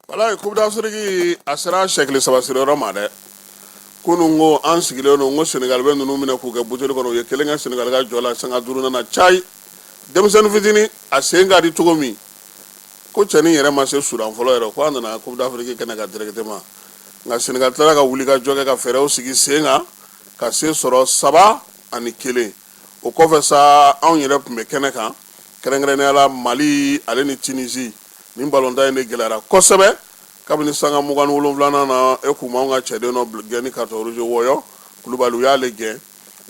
Walayi, Coupe d'Afrique a sera siècle saba siriyɔrɔ ma dɛ. Kunun ko an sigilen don, n ko Sénégal bɛ ninnu minɛ k'u kɛ buteli kɔnɔ. U ye kelen kɛ Sénégal ka jɔ la sanga duuru nana cayi. Denmisɛnnin fitinin, a sen ka di cogo min, ko cɛnin yɛrɛ ma se Soudan fɔlɔ yɛrɛ, ko a nana Coupe d'Afrique kɛnɛ kan directement. Nka Sénégal tilara ka wuli ka jɔ kɛ, ka fɛɛrɛw sigi sen kan ka se sɔrɔ 3-1. O kɔfɛ sa, anw yɛrɛ tun bɛ kɛnɛ kan, kɛrɛnkɛrɛnnenya la Mali ale ni Tunisie. Nin balontan in de gɛlɛyara kosɛbɛ. Kabini sanga 27nan na, e kun b'anw ka cɛden dɔ gɛn ni carton rouge, Wɔyɔ Kulubali. U y'ale gɛn.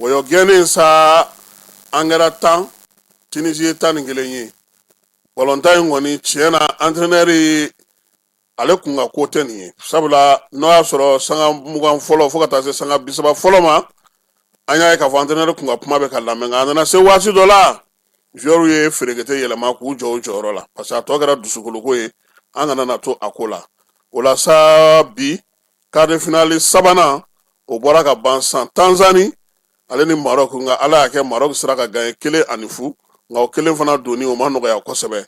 Wɔyɔ gɛnnen sa, an kɛra 10, Tunisie ye 11 ye. Balontan in kɔni, tiɲɛ na, entraîneur ale kun ka ko tɛ nin ye, sabula n'o y'a sɔrɔ sanga 20 fɔlɔ fo ka taa se sanga 30 fɔlɔ ma, an y'a ye k'a fɔ entraîneur kun ka kuma bɛ ka lamɛn. Nka a nana se waati dɔ la, joueurs ye ferekete yɛlɛma k'u jɔ u jɔyɔrɔ la, parce que a tɔ kɛra dusukoloko ye. An kana na to a ko la. O la sa, bi quart de finale sabanan, o bɔra ka ban san, Tanzanie ale ni Maroc. Nka Ala y'a kɛ, Maroc sera ka gagner 1-0. Nka o kelen fana donni, o ma nɔgɔya kosɛbɛ.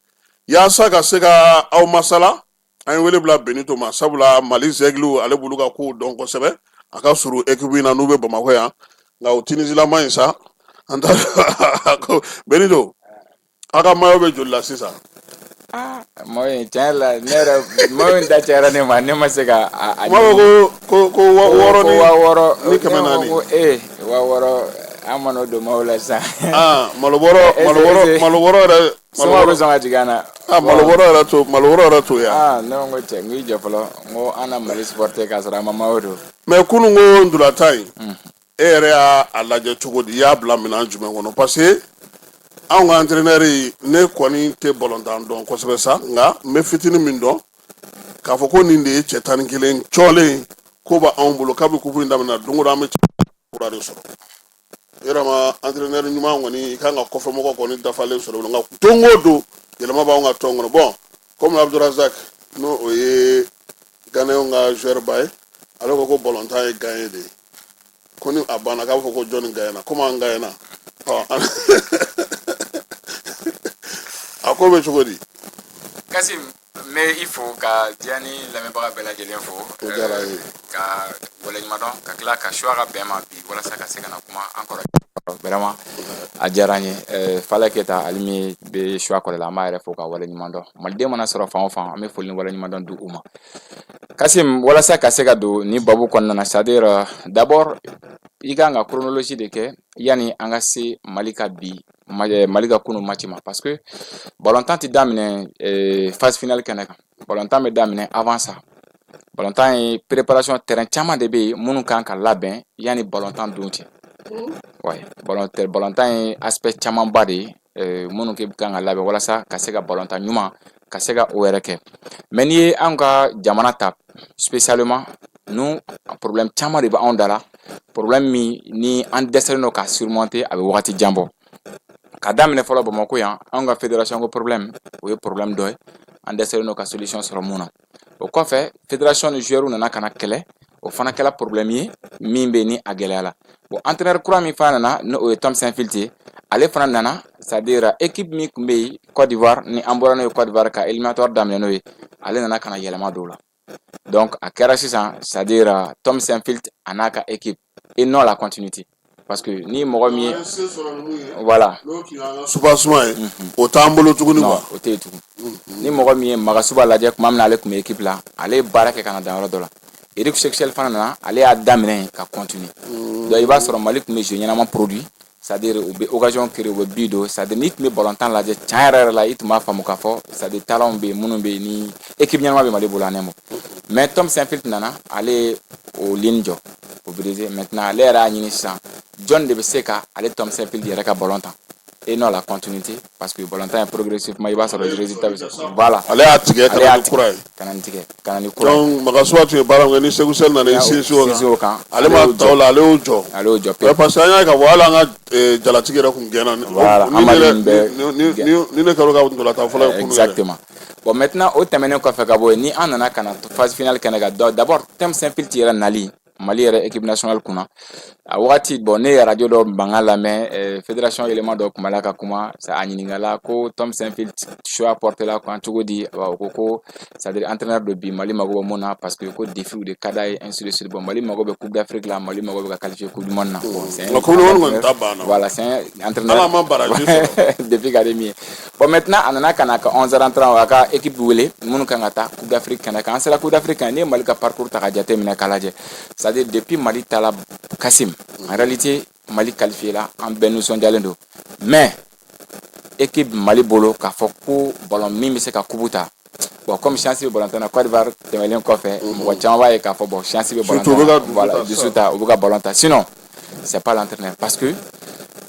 Yaasa ka se ka aw masala, an ye wele bila Benito ma, sabula Mali Zɛgiliw, ale b'olu ka kow dɔn kosɛbɛ. A ka surun équipe in na n'u bɛ Bamakɔ yan. Nka o Tunisilama in sa, an ta ko Benito, aw ka maillot bɛ joli la sisan? Maillot in, tiɲɛ yɛrɛ la, ne yɛrɛ, maillot in da cayara ne ma, ne ma se ka a Kuma bɛ ko 6000 ni 6000 ni 400. Ko ee, 6000, an ma n'o don maillot la sisan. Aa, malobɔrɔ, malobɔrɔ, malobɔrɔ yɛrɛ. Somɔgɔw bɛ sɔn ka jigin an na. Ah, malobɔrɔ yɛrɛ to, malobɔrɔ yɛrɛ to yan. Aa, ne ko cɛ, n k'i jɔ fɔlɔ, n ko an na Mali supporter k'a sɔrɔ an ma maillot don. Mais kunun ko ntolatan in, e yɛrɛ y'a a lajɛ cogo di? I y'a bila minɛn jumɛn kɔnɔ? Parce que anw ka entraîneur, ne kɔni tɛ balontan dɔn kosɛbɛ sa, nka n bɛ fitinin min dɔn, k'a fɔ ko nin de ye cɛ 11 cɔlen ko b'anw anw bolo kabi coupe in daminɛ, don o don an bɛ kura de sɔrɔ. Yɛrɛ ma, entraîneur ɲuman kɔni, i kan ka kɔfɛmɔgɔ kɔni dafalen sɔrɔ. Nka don o don yɛlɛma b'anw ka tɔn kɔnɔ. Bon, komi Abdourazak, n'o o ye Ghanéen ka joueur ba ye, ale ko ko balontan ye gagné de ye, ko ni a banna, k'a bɛ fɔ ko jɔnni gagné na, komi an gagné na. Ɔ, a ko bɛ cogo di? Kasim, n bɛ i fo ka diya ni lamɛnbaga bɛɛ lajɛlen fo. O diyara n ye. Ka waleɲuman dɔn, ka tila ka suwa ka bɛn ma bi walasa ka se ka na kuma an kɔrɔ. Vraiment, a diyara n ye. Fala Keyita, ale min bɛ suwa kɔrɔ la, an b'a yɛrɛ fo ka waleɲuman dɔn. Maliden mana sɔrɔ fan o fan, an bɛ foli ni waleɲuman dɔn di u ma. Kasim, walasa ka se ka don ni babu kɔnɔna na, c'est à dire d'abord i kan ka chronologie de kɛ yanni an ka se Mali ka bi, Mali ka kunun match ma, parce que balontan tɛ daminɛ phase finale kɛnɛ kan. Balontan bɛ daminɛ avant ça. Balontan ye préparation, terrain caman de bɛ yen minnu kan ka labɛn yanni balontan don cɛ. Ouais, balontan ye aspect camanba de ye minnu kan ka labɛn walasa ka se ka balontan ɲuman ka se ka o yɛrɛ kɛ. Mais n'i ye anw ka jamana ta spécialement, nous, problème caman de bɛ anw da la, problème min ni an dɛsɛlen don ka surmonter, a bɛ wagati jan bɔ. Ka daminɛ fɔlɔ Bamakɔ yan, anw ka fédération ko problème, o ye problème dɔ ye an dɛsɛlen don ka solution sɔrɔ mun na. O kɔfɛ, fédération ni joueurs nana ka na kɛlɛ, o fana kɛla problème ye min bɛ ni a gɛlɛyara. Bon, entraîneur kura min fana nana, n'o o ye Tom Saintfiet ye, ale fana nana, c'est à dire équipe min tun bɛ yen Côte d'Ivoire, ni an bɔra n'o ye Côte d'Ivoire ka éliminatoire daminɛ n'o ye, ale nana ka na yɛlɛma don o la. Donc a kɛra sisan, c'est à dire Tom Saintfiet a n'a ka équipe et non la continuité, parce que ni mɔgɔ min ye, voilà. Soubassement ye, o t'an bolo tuguni quoi. O tɛ yen tugun. Ni mɔgɔ min ye Magasuba lajɛ, tuma min na ale tun bɛ équipe la, ale ye baara kɛ ka na dan yɔrɔ dɔ la. Eric Chelle fana nana, ale y'a daminɛ ka continuer. Donc i b'a sɔrɔ Mali tun bɛ jeu ɲɛnama produit, c'est à dire u bɛ occasion créer, u bɛ but don. C'est à dire n'i tun bɛ balontan lajɛ tiɲɛ yɛrɛ yɛrɛ la, i tun b'a faamu k'a fɔ, c'est à dire talent bɛ yen minnu bɛ yen, ni équipe ɲɛnama bɛ Mali bolo en un mot. Mais Tom Saintfiet nana, ale ye o ligne jɔ, o brisé. Maintenant ale yɛrɛ y'a ɲini sisan, jɔn de bɛ se ka ale Tom Saintfiet yɛrɛ ka ballon tan et non la continuité, parce que balontan ye progressivement, i b'a sɔrɔ résultat bɛ sɔrɔ, voilà. Ale y'a tigɛ ka na ni kura ye. Ka na ni tigɛ, ka na ni kura ye. Donc Magasuba tun ye baara min kɛ, ni Segu Sɛli nana i sinsin o sinsin o kan, ale ma ta o la, ale y'o jɔ. Ale y'o jɔ pewu. Parce que an y'a ye k'a fɔ hali an ka jalatigi yɛrɛ tun gɛnna. Voilà, Amadu bɛ ni ne kɛra o ka ntolantan fɔlɔ ye kunun yɛrɛ. Exactement. Bon, maintenant o tɛmɛnen kɔfɛ ka bɔ yen, ni an nana ka na phase finale kɛnɛ kan, d'abord Tom Saintfiet yɛrɛ nali Mali yɛrɛ équipe nationale kunna. A wagati, bon, ne ye radio dɔ mankan lamɛn, fédération élément dɔ kun b'a la ka kuma, a ɲininkala ko Tom Saintfiet choix porté la kan cogo di. O ko ko c'est à dire entraîneur dɔ bi Mali mago bɛ mun na, parce que ko défi de ka d'a ye, ainsi de suite. Bon, Mali mago bɛ Coupe d'Afrique la, Mali mago bɛ ka qualifier Coupe du monde na. Bon, c'est un Coupe du monde kɔni ta banna. Voilà, c'est un entraîneur. Ala ma baraji sɔrɔ. Défi ka di min ye. Bon, maintenant a nana ka na ka 11 rentrant, a ka équipe wele minnu kan ka taa Coupe d'Afrique kɛnɛ kan. An sera Coupe d'Afrique kan, n'i ye Mali ka parcours ta ka jateminɛ k'a lajɛ, c'est à dire depuis Mali taala Kassim, en réalité Mali qualifié la, an bɛɛ nisɔndiyalen don, mais équipe Mali bolo k'a fɔ ko ballon min bɛ se ka coupe ta, bon, comme chance bɛ ballon tan na, Côte d'Ivoire tɛmɛnen kɔfɛ, mɔgɔ caman b'a ye k'a fɔ bon, chance bɛ ballon tan na, voilà, dusu ta, u bɛ ka ballon ta. Sinon c'est pas l'entraîneur, parce que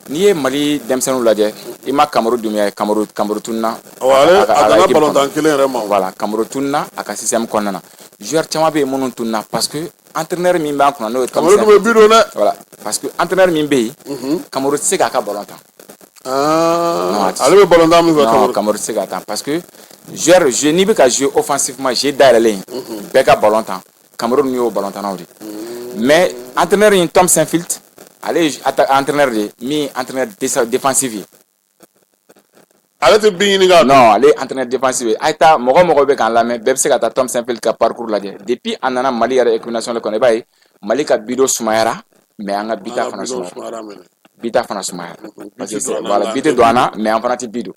n'i ye Mali denmisɛnninw lajɛ, i ma Kamaru Dunbiya ye, Kamaru tununa. Ale a nana ballon tan kelen yɛrɛ ma. Voilà, Kamaru tununa a ka système kɔnɔna na. Joueur caman bɛ yen minnu tununa, parce que entraîneur min b'an kunna, n'o ye Kamaru dun bɛ but don dɛ. Voilà, parce que entraîneur min bɛ yen, Kamaru tɛ se k'a ka ballon tan. Ale bɛ ballon tan min fɛ. Non, Kamaru tɛ se k'a tan, parce que joueur jeu n'i bɛ ka jouer offensivement, jeu dayɛlɛlen, bɛɛ ka ballon tan, Kamaru ninnu y'o ballon tannaw de. Mais entraîneur in, Tom Saintfiet, ale ye entraîneur de ye min ye entraîneur défensif ye. Ale tɛ bin ɲini k'a. Non, ale ye entraîneur défensif ye. A ye taa, mɔgɔ mɔgɔ bɛ k'an lamɛn, bɛɛ bɛ se ka taa Tom Saintfiet ka parcours lajɛ. Depuis a nana Mali yɛrɛ équipe nationale kɔnɔ, i b'a ye Mali ka but don sumayara, mais an ka but ta fana sumayara, but ta fana sumayara, parce que voilà, but tɛ don an na, mais an fana tɛ but don.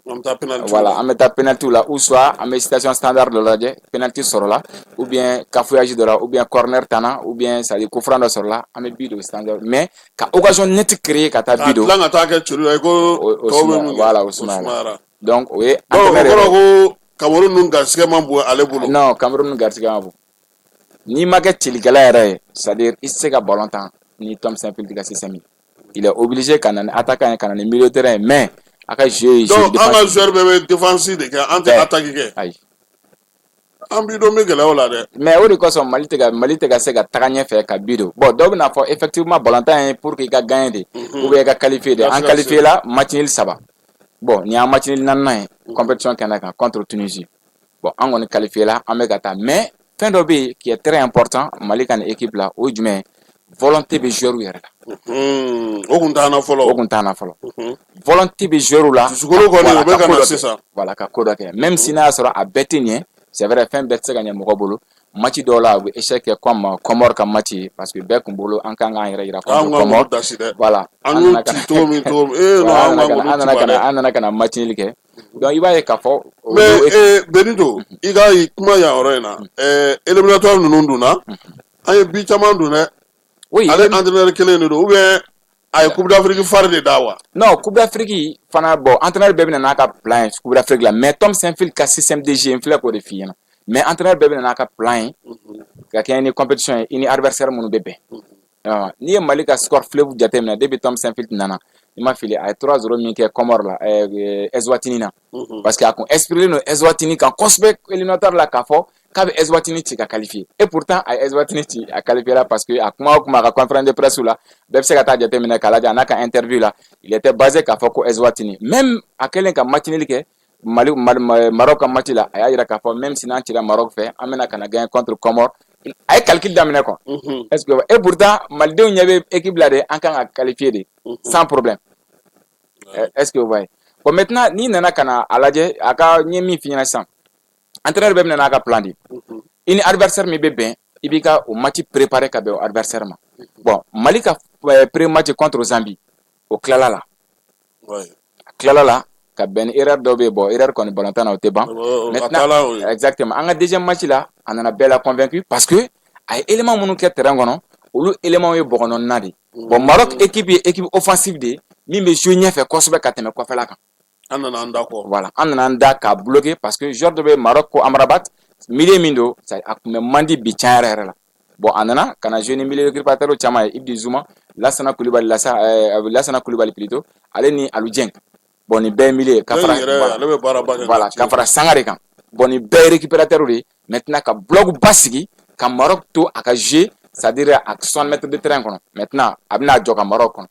Voilà, an bɛ taa penalty la, ou soit an bɛ situation standard dɔ lajɛ, penalty sɔrɔla, ou bien cafouillage dɔ la, ou bien corner tanna, ou bien c'est à dire coup franc dɔ sɔrɔla, an bɛ but don standard, mais ka occasion nette créer ka taa but don. Ka tila ka taa kɛ celu la i ko tɔw bɛ mun kɛ. Voilà, o sumayara. Donc o ye. Donc o kɔrɔ ko Cameroun ninnu garisigɛ man bon ale bolo. Non, Cameroun ninnu garisigɛ man bon. N'i ma kɛ cilikɛla yɛrɛ ye, c'est à dire i tɛ se ka ballon tan ni Tom Saintfiet ka système ye. Il est obligé ka na ni attaquant ye, ka na ni milieu terrain ye, mais a ka jeu ye jeu. Donc an ka joueur bɛɛ bɛ défense de kɛ, an tɛ attaque kɛ. Ayi. An b'i dɔn bɛ gɛlɛyaw la dɛ. Mais o de kosɔn Mali tɛ ka se ka taga ɲɛfɛ ka but don. Bon, dɔw bɛna fɔ effectivement ballon ye pour que i ka gagner de, ou bien i ka qualifier de. An qualifier la match nul saba. Bon, nin y'an match nul naaninan ye compétition kɛnɛ kan contre Tunisie. Bon, an kɔni qualifier la, an bɛ ka taa, mais fɛn dɔ bɛ yen qui est très important Mali ka nin équipe la, o ye jumɛn ye? Volonté bɛ joueur yɛrɛ la. O kun t'an na fɔlɔ. O kun t'an na fɔlɔ. Volonté bɛ joueur la. Dusukolo kɔni, o bɛ ka na sisan. Voilà, ka ko dɔ kɛ, même si n'a y'a sɔrɔ a bɛɛ tɛ ɲɛ, c'est vrai, fɛn bɛɛ tɛ se ka ɲɛ mɔgɔ bolo. Match dɔw la, a bɛ échec kɛ comme Comore ka match, parce que bɛɛ kun bolo an kan k'an yɛrɛ yira contre Comore. Voilà. An y'u ci cogo min, cogo min, ee non, an kan an nana ka na an nana ka na match nul kɛ. Donc i b'a ye k'a fɔ. Mais Benito, i ka kuma yan yɔrɔ in na, éliminatoire ninnu donna, an ye but caman don dɛ. Oui. Ale entraîneur kelen de don, ou bien a ye Coupe d'Afrique fari de da wa? Non, Coupe d'Afrique fana, bon, entraîneur bɛɛ bɛ na n'a ka plan ye Coupe d'Afrique la, mais Tom Saintfiet ka système de jeu, n filɛ k'o de f'i ɲɛna. Mais entraîneur bɛɛ bɛ na n'a ka plan ye ka kɛɲɛ ni compétition ye, i ni adversaire minnu bɛ bɛn. N'i ye Mali ka score fleuve jateminɛ depuis Tom Saintfiet nana, i ma fili, a ye 3-0 min kɛ Comore la, Eswatini na, parce que a kun inspiré don Eswatini kan kosɛbɛ éliminatoire la, k'a fɔ k'a bɛ Eswatini ci ka qualifier. Et pourtant a ye Eswatini ci, a qualifié la, parce que a kuma o kuma a ka conférence de presse la, bɛɛ bɛ se ka taa jateminɛ k'a lajɛ, a n'a ka interview la, il était basé k'a fɔ ko Eswatini. Même a kɛlen ka match nul kɛ Mali, Maroc ka match la, a y'a jira k'a fɔ même si n'an cira Maroc fɛ, an bɛna ka na gagner contre Comore. A ye calcul daminɛ quoi. Est-ce que et pourtant malidenw ɲɛ bɛ équipe la de, an kan ka qualifier de sans problème. Est-ce que vous voyez? Bon, maintenant n'i nana ka na a lajɛ, a ka n ye min f'i ɲɛna sisan, entraîneur bɛɛ bɛ na n'a ka plan de. I ni adversaire min bɛ bɛn, i b'i ka o match préparer ka bɛn o adversaire ma. Bon, Mali ka premier match contre Zambie, o tilala la. A tilala la ka bɛn ni erreur dɔ bɛ yen. Bon, erreur kɔni, balontan na, o tɛ ban. Maintenant, exactement, an ka deuxième match la, a nana bɛɛ la convaincu, parce que a ye élément minnu kɛ terrain kɔnɔ, olu éléments ye bɔgɔnɔnina de. Bon, Maroc équipe ye équipe offensive de ye min bɛ jouer ɲɛfɛ kosɛbɛ ka tɛmɛ kɔfɛla kan. An nana an da kɔ. Voilà, an nana an da k'a bloquer, parce que joueur dɔ bɛ Maroc ko Amrabat, milieu min don, a tun bɛ man di bi tiɲɛ yɛrɛ yɛrɛ la. Bon, a nana ka na jouer ni milieu récupérateur caman ye, Ibn Zuma, Lassana Coulibaly, Lassana Coulibaly plutôt, ale ni Aliou Dieng. Bon, nin bɛɛ ye milieu ka fara, voilà, ka fara Sangare kan. Bon, nin bɛɛ ye récupérateur de ye. Maintenant ka bloc ba sigi ka Maroc to a ka jouer, c'est-à-dire à 60 mètres de terrain kɔnɔ. Maintenant a bɛna jɔ ka Maroc kɔnɔ.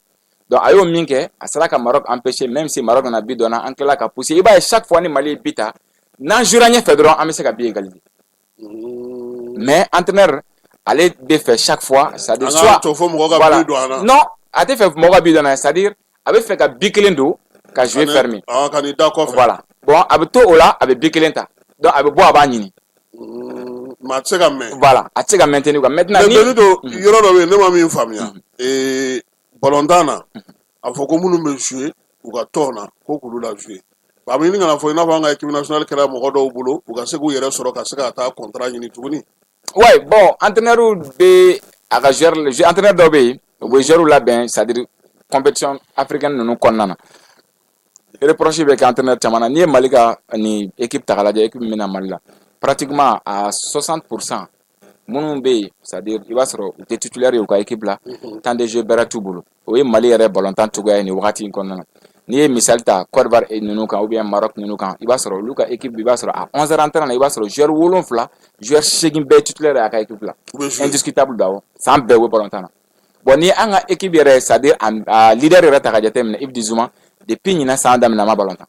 Donc a y'o min kɛ, a sera ka Maroc empêcher, même si Maroc nana but dɔn na, an tilala ka pousser. I b'a ye chaque fois ni Mali ye but ta, n'an jouera ɲɛfɛ dɔrɔn, an bɛ se ka but égaliser. Mais entraîneur Ale bɛ fɛ chaque fois, c'est à dire An soit k'a to fo mɔgɔ ka voilà. but don an na. Non, a tɛ fɛ mɔgɔ ka but don an na, c'est à dire a bɛ fɛ ka but kelen don ka jouer fermé. Ah, ka n'i da kɔfɛ. Voilà. Bon, a bɛ to o la, a bɛ but kelen ta, donc a bɛ bɔ, a b'a ɲini. Mais a tɛ se ka mɛn. Voilà, a tɛ se ka maintenir, quoi. Maintenant Mais ni Benito, yɔrɔ dɔ bɛ yen, ne ma min faamuya, balontan na, a fɔ ko minnu bɛ jouer u ka tɔn na, ko k'olu la jouer, a bɛ ɲini ka na fɔ i n'a fɔ an ka équipe nationale kɛra mɔgɔ dɔw bolo, u ka se k'u yɛrɛ sɔrɔ ka se ka taa contrat ɲini tuguni. Ouais, bon, entraîneur bɛ a ka joueur, entraîneur dɔw bɛ yen, u bɛ joueur labɛn, c'est à dire compétition africaine ninnu kɔnɔna na. Reproche bɛ kɛ entraîneur caman na. N'i ye Mali ka nin équipe ta k'a lajɛ, équipe min bɛ na Mali la, pratiquement à 60%, minnu bɛ yen, c'est à dire i b'a sɔrɔ u tɛ titulaire ye u ka équipe la, temps de jeu bɛrɛ t'u bolo. O ye Mali yɛrɛ balontan cogoya ye nin wagati in kɔnɔna na. N'i ye misali ta Côte d'Ivoire ninnu kan ou bien Maroc ninnu kan, i b'a sɔrɔ olu ka équipe, i b'a sɔrɔ a 11 rentrant na, i b'a sɔrɔ joueur wolonfila, joueur seegin bɛɛ ye titulaire ye a ka équipe la. U bɛ jouer. Indiscutable d'awɔ, san bɛɛ u bɛ balontan na. Bon, ni an ka équipe yɛrɛ, c'est à dire a leader yɛrɛ ta ka jateminɛ, Yves Bissouma, depuis ɲinan san daminɛ, a ma balontan.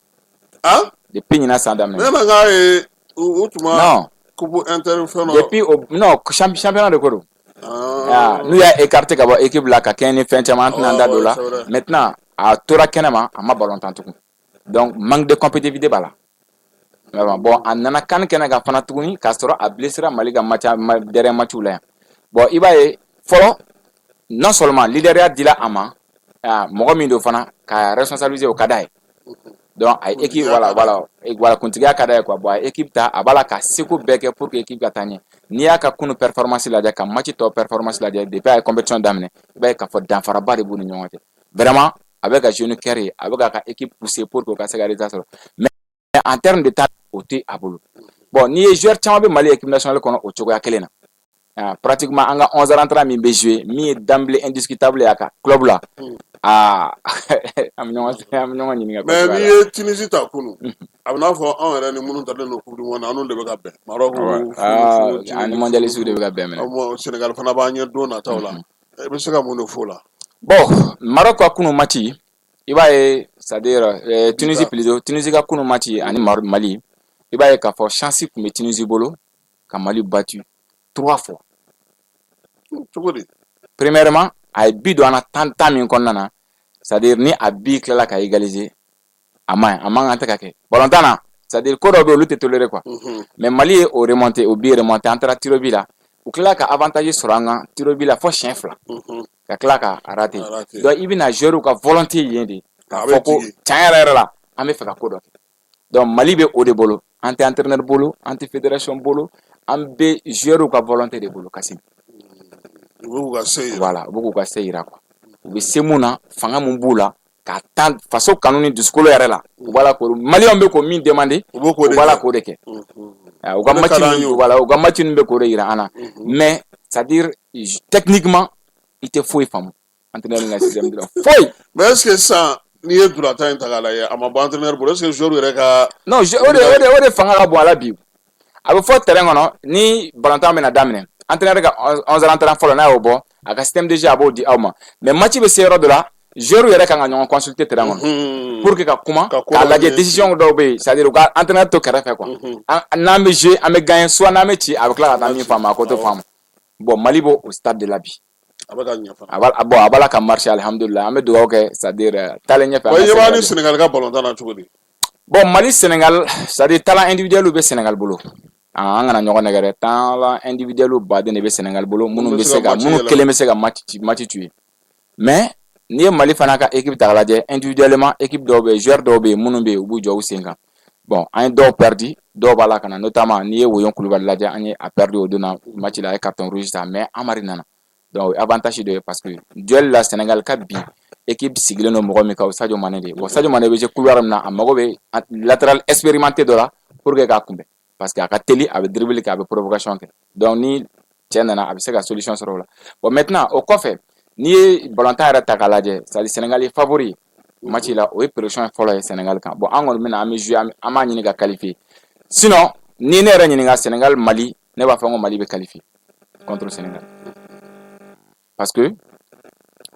Ah. Depuis ɲinan san daminɛ. Ne ma k'a ye u tun ma Non. coupe inter fɛn dɔ. Depuis o, non, championnat de ko don. Ah. Ah, n'u y'a écarté ka bɔ équipe la ka kɛɲɛ ni fɛn caman, an tɛna an da don o la. C'est vrai. Maintenant, a tora kɛnɛma, a ma balontan tugun, donc manque de compétitivité b'a la. Vraiment. Bon, a nana CAN kɛnɛ kan fana tuguni k'a sɔrɔ a blessera Mali ka match dernier match la yan. Bon, i b'a ye fɔlɔ, non seulement leaderya dila a ma, ah, mɔgɔ min don fana ka responsabiliser, o ka d'a ye. Donc a ye équipe Kuntigiya voilà ka d'a ye. Voilà, et voilà, kuntigiya ka d'a ye, quoi. Bon, a ye équipe ta, a b'a la ka seko bɛɛ kɛ pour que équipe ka taa ɲɛ. N'i y'a ka kunu performance lajɛ, ka match tɔ performance lajɛ depuis a ye compétition daminɛ, i b'a ye k'a fɔ danfaraba de b'u ni ɲɔgɔn cɛ. Vraiment, a bɛ ka jouer ni cœur ye, a bɛ k'a ka équipe pousser pour que o ka se ka résultat sɔrɔ, mais en terme de temps, o tɛ a bolo. Bon, n'i ye joueur caman bɛ Mali équipe nationale kɔnɔ o cogoya kelen na. Ah, pratiquement an ka 11 rentrant min bɛ jouer, min ye d'emblée indiscutable ye a ka club la, ah, an bɛ ɲɔgɔn ɲininka Mais kosɛbɛ a n'i la. ye Tunisie ta kunu, a bɛ n'a fɔ anw yɛrɛ ni minnu talen don coupe du monde, an n'olu de bɛ ka bɛn, Maroc. Ah, ani mondialiste de bɛ ka bɛn minɛ. Sénégal fana b'an ɲɛ don nataw la. I bɛ se ka mun de f'o la? Bon, Maroc ka kunu match, i b'a ye, c'est à dire Tunisie plutôt, Tunisie ka kunu match ani Mali, i b'a ye k'a fɔ chance tun bɛ Tunisie bolo ka Mali battu trois fois. Cogo di? Premièrement, a ye but don an na temps min kɔnɔna na, c'est à dire ni a but tilala ka égaliser, a man ɲi, a man kan tɛ ka kɛ balontan na. C'est à dire ko dɔw bɛ yen, olu tɛ tolérer, quoi. Mais Mali ye o remonté, o but remonté, an taara tir au but la, u tilala ka avantage sɔrɔ an kan tir au but la fɔ siɲɛ fila, ka tila ka raté. Raté. Donc i bɛna joueur ka volonté yen de k'a A bɛ fɔ ko jigin. Tiɲɛ yɛrɛ yɛrɛ la, an bɛ fɛ ka ko dɔ kɛ. Donc Mali bɛ o de bolo, an tɛ entraîneur bolo, an tɛ fédération bolo, an bɛ joueur ka volonté de bolo, Kassim. U bɛ k'u ka se yira. Voilà, u bɛ k'u ka se yira, quoi. U bɛ se mun na, fanga mun b'u la ka tan faso kanu ni dusukolo yɛrɛ la, u b'a la k'o maliyɛnw bɛ k'o min demander, U bɛ k'o u de b'a la kɛ. k'o de kɛ. Ah, u ka O de match ka d'an ye ninnu o. Voilà, u ka match ninnu bɛ k'o de yira an na. Mais c'est à dire techniquement, i tɛ foyi faamu entraîneur ka système de la, foyi. Mais est ce que sisan, n'i ye durata in ta k'a lajɛ, a ma bɔ entraîneur bolo, est ce que joueur yɛrɛ ka Non, o de fanga ka bon a la bi. A bɛ fɔ terrain kɔnɔ ni balontan bɛna daminɛ, entraîneur ka 11 rentrant fɔlɔ, n'a y'o bɔ, a ka système de jeu, a b'o di aw ma. Mais match bɛ se yɔrɔ dɔ la, joueur yɛrɛ kan ka ɲɔgɔn consulter terrain kɔnɔ pour que ka kuma Ka ko k'a dɔ lajɛ, ɲɛ. Décision dɔw bɛ yen, c'est à dire u ka entraîneur to kɛrɛfɛ, quoi. N'an bɛ jouer, an bɛ gagner, soit n'an bɛ ci, a bɛ tila ka taa min faamu, a ko t'o faamu. Bon, Mali b'o o stade de la bi. A bɛ ka ɲɛ fana. A b'a, bon, a b'a la ka marcher, alhamdulilah. An bɛ dugawu kɛ, c'est à dire taalen ɲɛfɛ, an Wa i ka ɲɛ b'a se ni ka Sénégal ka balontan na cogo di? Bon, Mali Sénégal, c'est à dire talent individuel bɛ Sénégal bolo. Ah, an kana ɲɔgɔn nɛgɛ dɛ, talent individuel baden de bɛ Sénégal bolo, minnu bɛ se ka match minnu yɛlɛma. Kelen bɛ se ka match tuer. Mais n'i ye Mali fana ka équipe ta k'a lajɛ, individuellement, équipe dɔw bɛ yen, joueur dɔw bɛ yen, minnu bɛ yen, u b'u jɔ u sen kan. Bon, an ye dɔw perdu, dɔw b'a la ka na, notamment n'i ye Woyon Kulubali lajɛ, an ye a perdu o don na match la, a ye carton rouge ta, mais Amari nana. Donc o ye avantage dɔ ye, parce que duel la, Sénégal ka bi équipe sigilen don mɔgɔ min kan, o Sadio Mané de ye. Bon, Sadio Mané bɛ jouer couloir min na, a mago bɛ latéral expérimenté dɔ la pour que k'a kunbɛn, parce que a ka teli, a bɛ dribble kɛ, a bɛ provocation kɛ. Donc ni cɛ nana, a bɛ se ka solution sɔrɔ o la. Bon, maintenant, o kɔfɛ, n'i ye balontan yɛrɛ ta k'a lajɛ, c'est à dire Sénégal ye favori ye match la, o ye pression fɔlɔ ye Sénégal kan. Bon, an kɔni bɛna an bɛ jouer, an b'a ɲini ka qualifier. Sinon, ni ne yɛrɛ ɲininka Sénégal Mali, ne b'a fɔ ko Mali bɛ qualifier contre Sénégal, parce que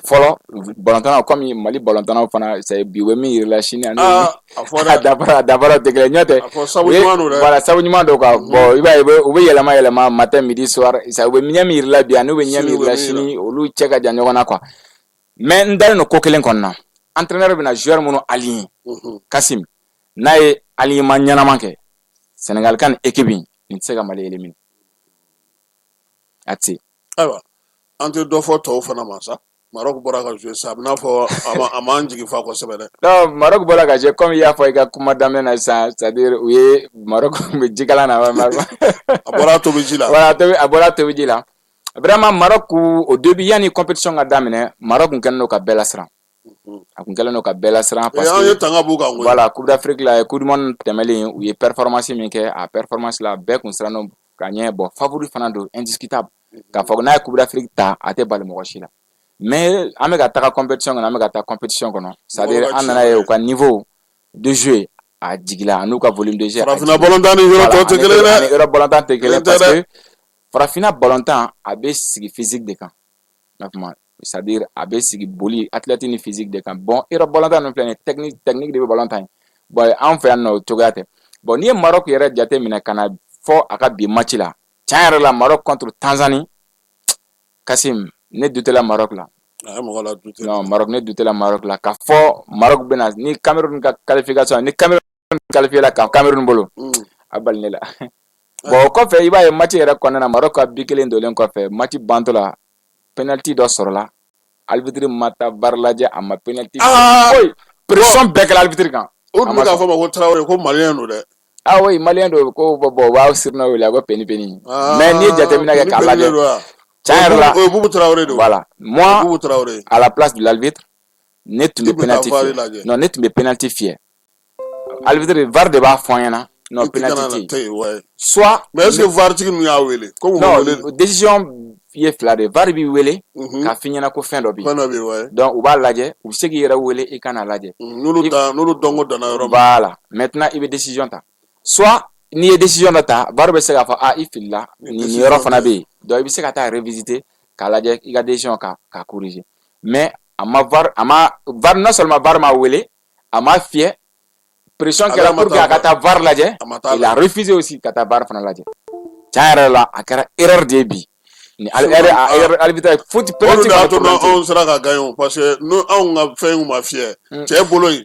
Fɔlɔ balontannaw, comme Mali balontannaw fana, c'est bi u bɛ min yir'i la sini ani a fɔ a dɛ. Danfara tɛ kelen, n'o tɛ A fɔ sabu u ye ɲuman don dɛ. Voilà, sabu ɲuman don quoi. Bon, i b'a ye u bɛ yɛlɛma yɛlɛma matin, midi, soir. Ça, u bɛ ɲɛ min yir'i la bi ani u bɛ ɲɛ Sini min u yir'i bɛ la min yira. sini, olu cɛ ka jan ɲɔgɔn na quoi. Mais n dalen don ko kelen kɔni na: entraîneur bɛna joueur minnu aligner, Kasim, n'a ye alignement ɲɛnama kɛ, Sénégal ka nin équipe in, nin tɛ se ka Mali éliminer, a tɛ se. Ayiwa, an tɛ dɔ fɔ tɔw fana ma sa. Maroc bɔra ka jouer sa, a bɛ n'a fɔ a m'an jigi fa kosɛbɛ dɛ. Non, Maroc bɔra ka jouer, comme i y'a fɔ i ka kuma daminɛ na sisan, c'est à dire u ye Maroc bɛ jikalan na. A bɔra tobi ji la. Voilà, a bɔra tobi ji la. Vraiment, Maroc, au début, yanni compétition ka daminɛ, Maroc kun kɛlen don ka bɛɛ lasiran. A kun kɛlen don ka bɛɛ lasiran parce an ye que tanga b'u kan koyi. Voilà, Coupe d'Afrique la, Coupe du monde tɛmɛlen, u ye performance min kɛ, a performance la, bɛɛ kun siran don ka ɲɛ. Bon, favori fana don, indiscutable, k'a fɔ n'a ye Coupe d'Afrique ta, a tɛ bali mɔgɔ si la. Mais an bɛ ka taga compétition kɔnɔ, an bɛ ka taa compétition kɔnɔ, c'est à dire an nana ye u ka niveau de jeu a jigila, a n'u ka volume de jeu a Farafinna jigila. balontan ni yɔrɔ tɔw tɛ kelen ye dɛ. Ani Europe balontan tɛ kelen Kelen tɛ parce dɛ. que farafinna balontan, a bɛ sigi physique de kan, n'a kuma, c'est à dire a bɛ sigi boli, athlète ni physique de kan. Bon, Europe balontan ninnu filɛ nin ye, technique, technique de bɛ balontan ye. Bon, an fɛ yan nɔ, o cogoya tɛ. Bon, n'i ye Maroc yɛrɛ jate minɛ ka na fɔ a ka bi match la, tiɲɛ yɛrɛ la, Maroc contre Tanzanie, Kasim, ne douté la Maroc la. A ye mɔgɔ la douté. Non, Maroc, ne douté la Maroc la k'a fɔ Maroc bɛna ni Cameroun ka qualification, ni Cameroun qualifié la ka Cameroun bolo, a bali ne la. Bon, o kɔfɛ, i b'a ye match yɛrɛ kɔnɔna na, Maroc ka bi kelen donlen kɔfɛ, match bantɔ la, penalty dɔ sɔrɔla, arbitre ma taa VAR lajɛ, a ma penalty foyi, pression bɛɛ kɛra arbitre kan. O A tun ma bɛ k'a sɔn. fɔ ma ko Tarawele, ko malien don dɛ. Ah oui, malien don ko. Bon, u b'aw surnom wele a ko Peni Peni. Mais n'i ye jateminɛ kɛ Peni k'a Peni de lajɛ, don wa? tiɲɛ yɛrɛ la, O ye Bubu Tarawele de ye. Voilà, moi, Bubu Tarawele. à la place de l'arbitre, ne tun I bɛ bɛ taa penalty VAR fiyɛ. lajɛ. Non, ne tun bɛ penalty fiyɛ. Arbitre, VAR de b'a fɔ an ɲɛna non, I tɛ penalty kana tɛ yen. tɛ yen, ouais. Soit Mais est ce que VAR tigi ninnu y'a wele? Ko mɔgɔ non, wele. Décision ye fila de ye: VAR b'i wele k'a f'i ɲɛna ko fɛn dɔ bɛ yen. Fɛn dɔ bɛ yen, ouais. Donc u b'a lajɛ, u bɛ se k'i yɛrɛ wele i ka n'a lajɛ. N'olu dan, n'olu dɔnko danna yɔrɔ min. Voilà, maintenant i bɛ décision ta. Soit n'i ye décision dɔ ta, VAR bɛ se k'a fɔ: ah, i filila nin yɔrɔ fana bɛ yen. Donc i bɛ se ka taa revisiter k'a lajɛ i ka décision ka corriger. Mais a ma VAR, a ma VAR, non seulement VAR ma wele, a ma fiyɛ, pression kɛra pour que a ka taa VAR lajɛ, il a refusé aussi ka taa VAR fana lajɛ. Tiɲɛ yɛrɛ la, a kɛra erreur de ye bi ni arbitre faute penalty. O de y'a to anw sera ka gagner o, parce que n'o anw ka fɛn ma fiyɛ, cɛ bolo in,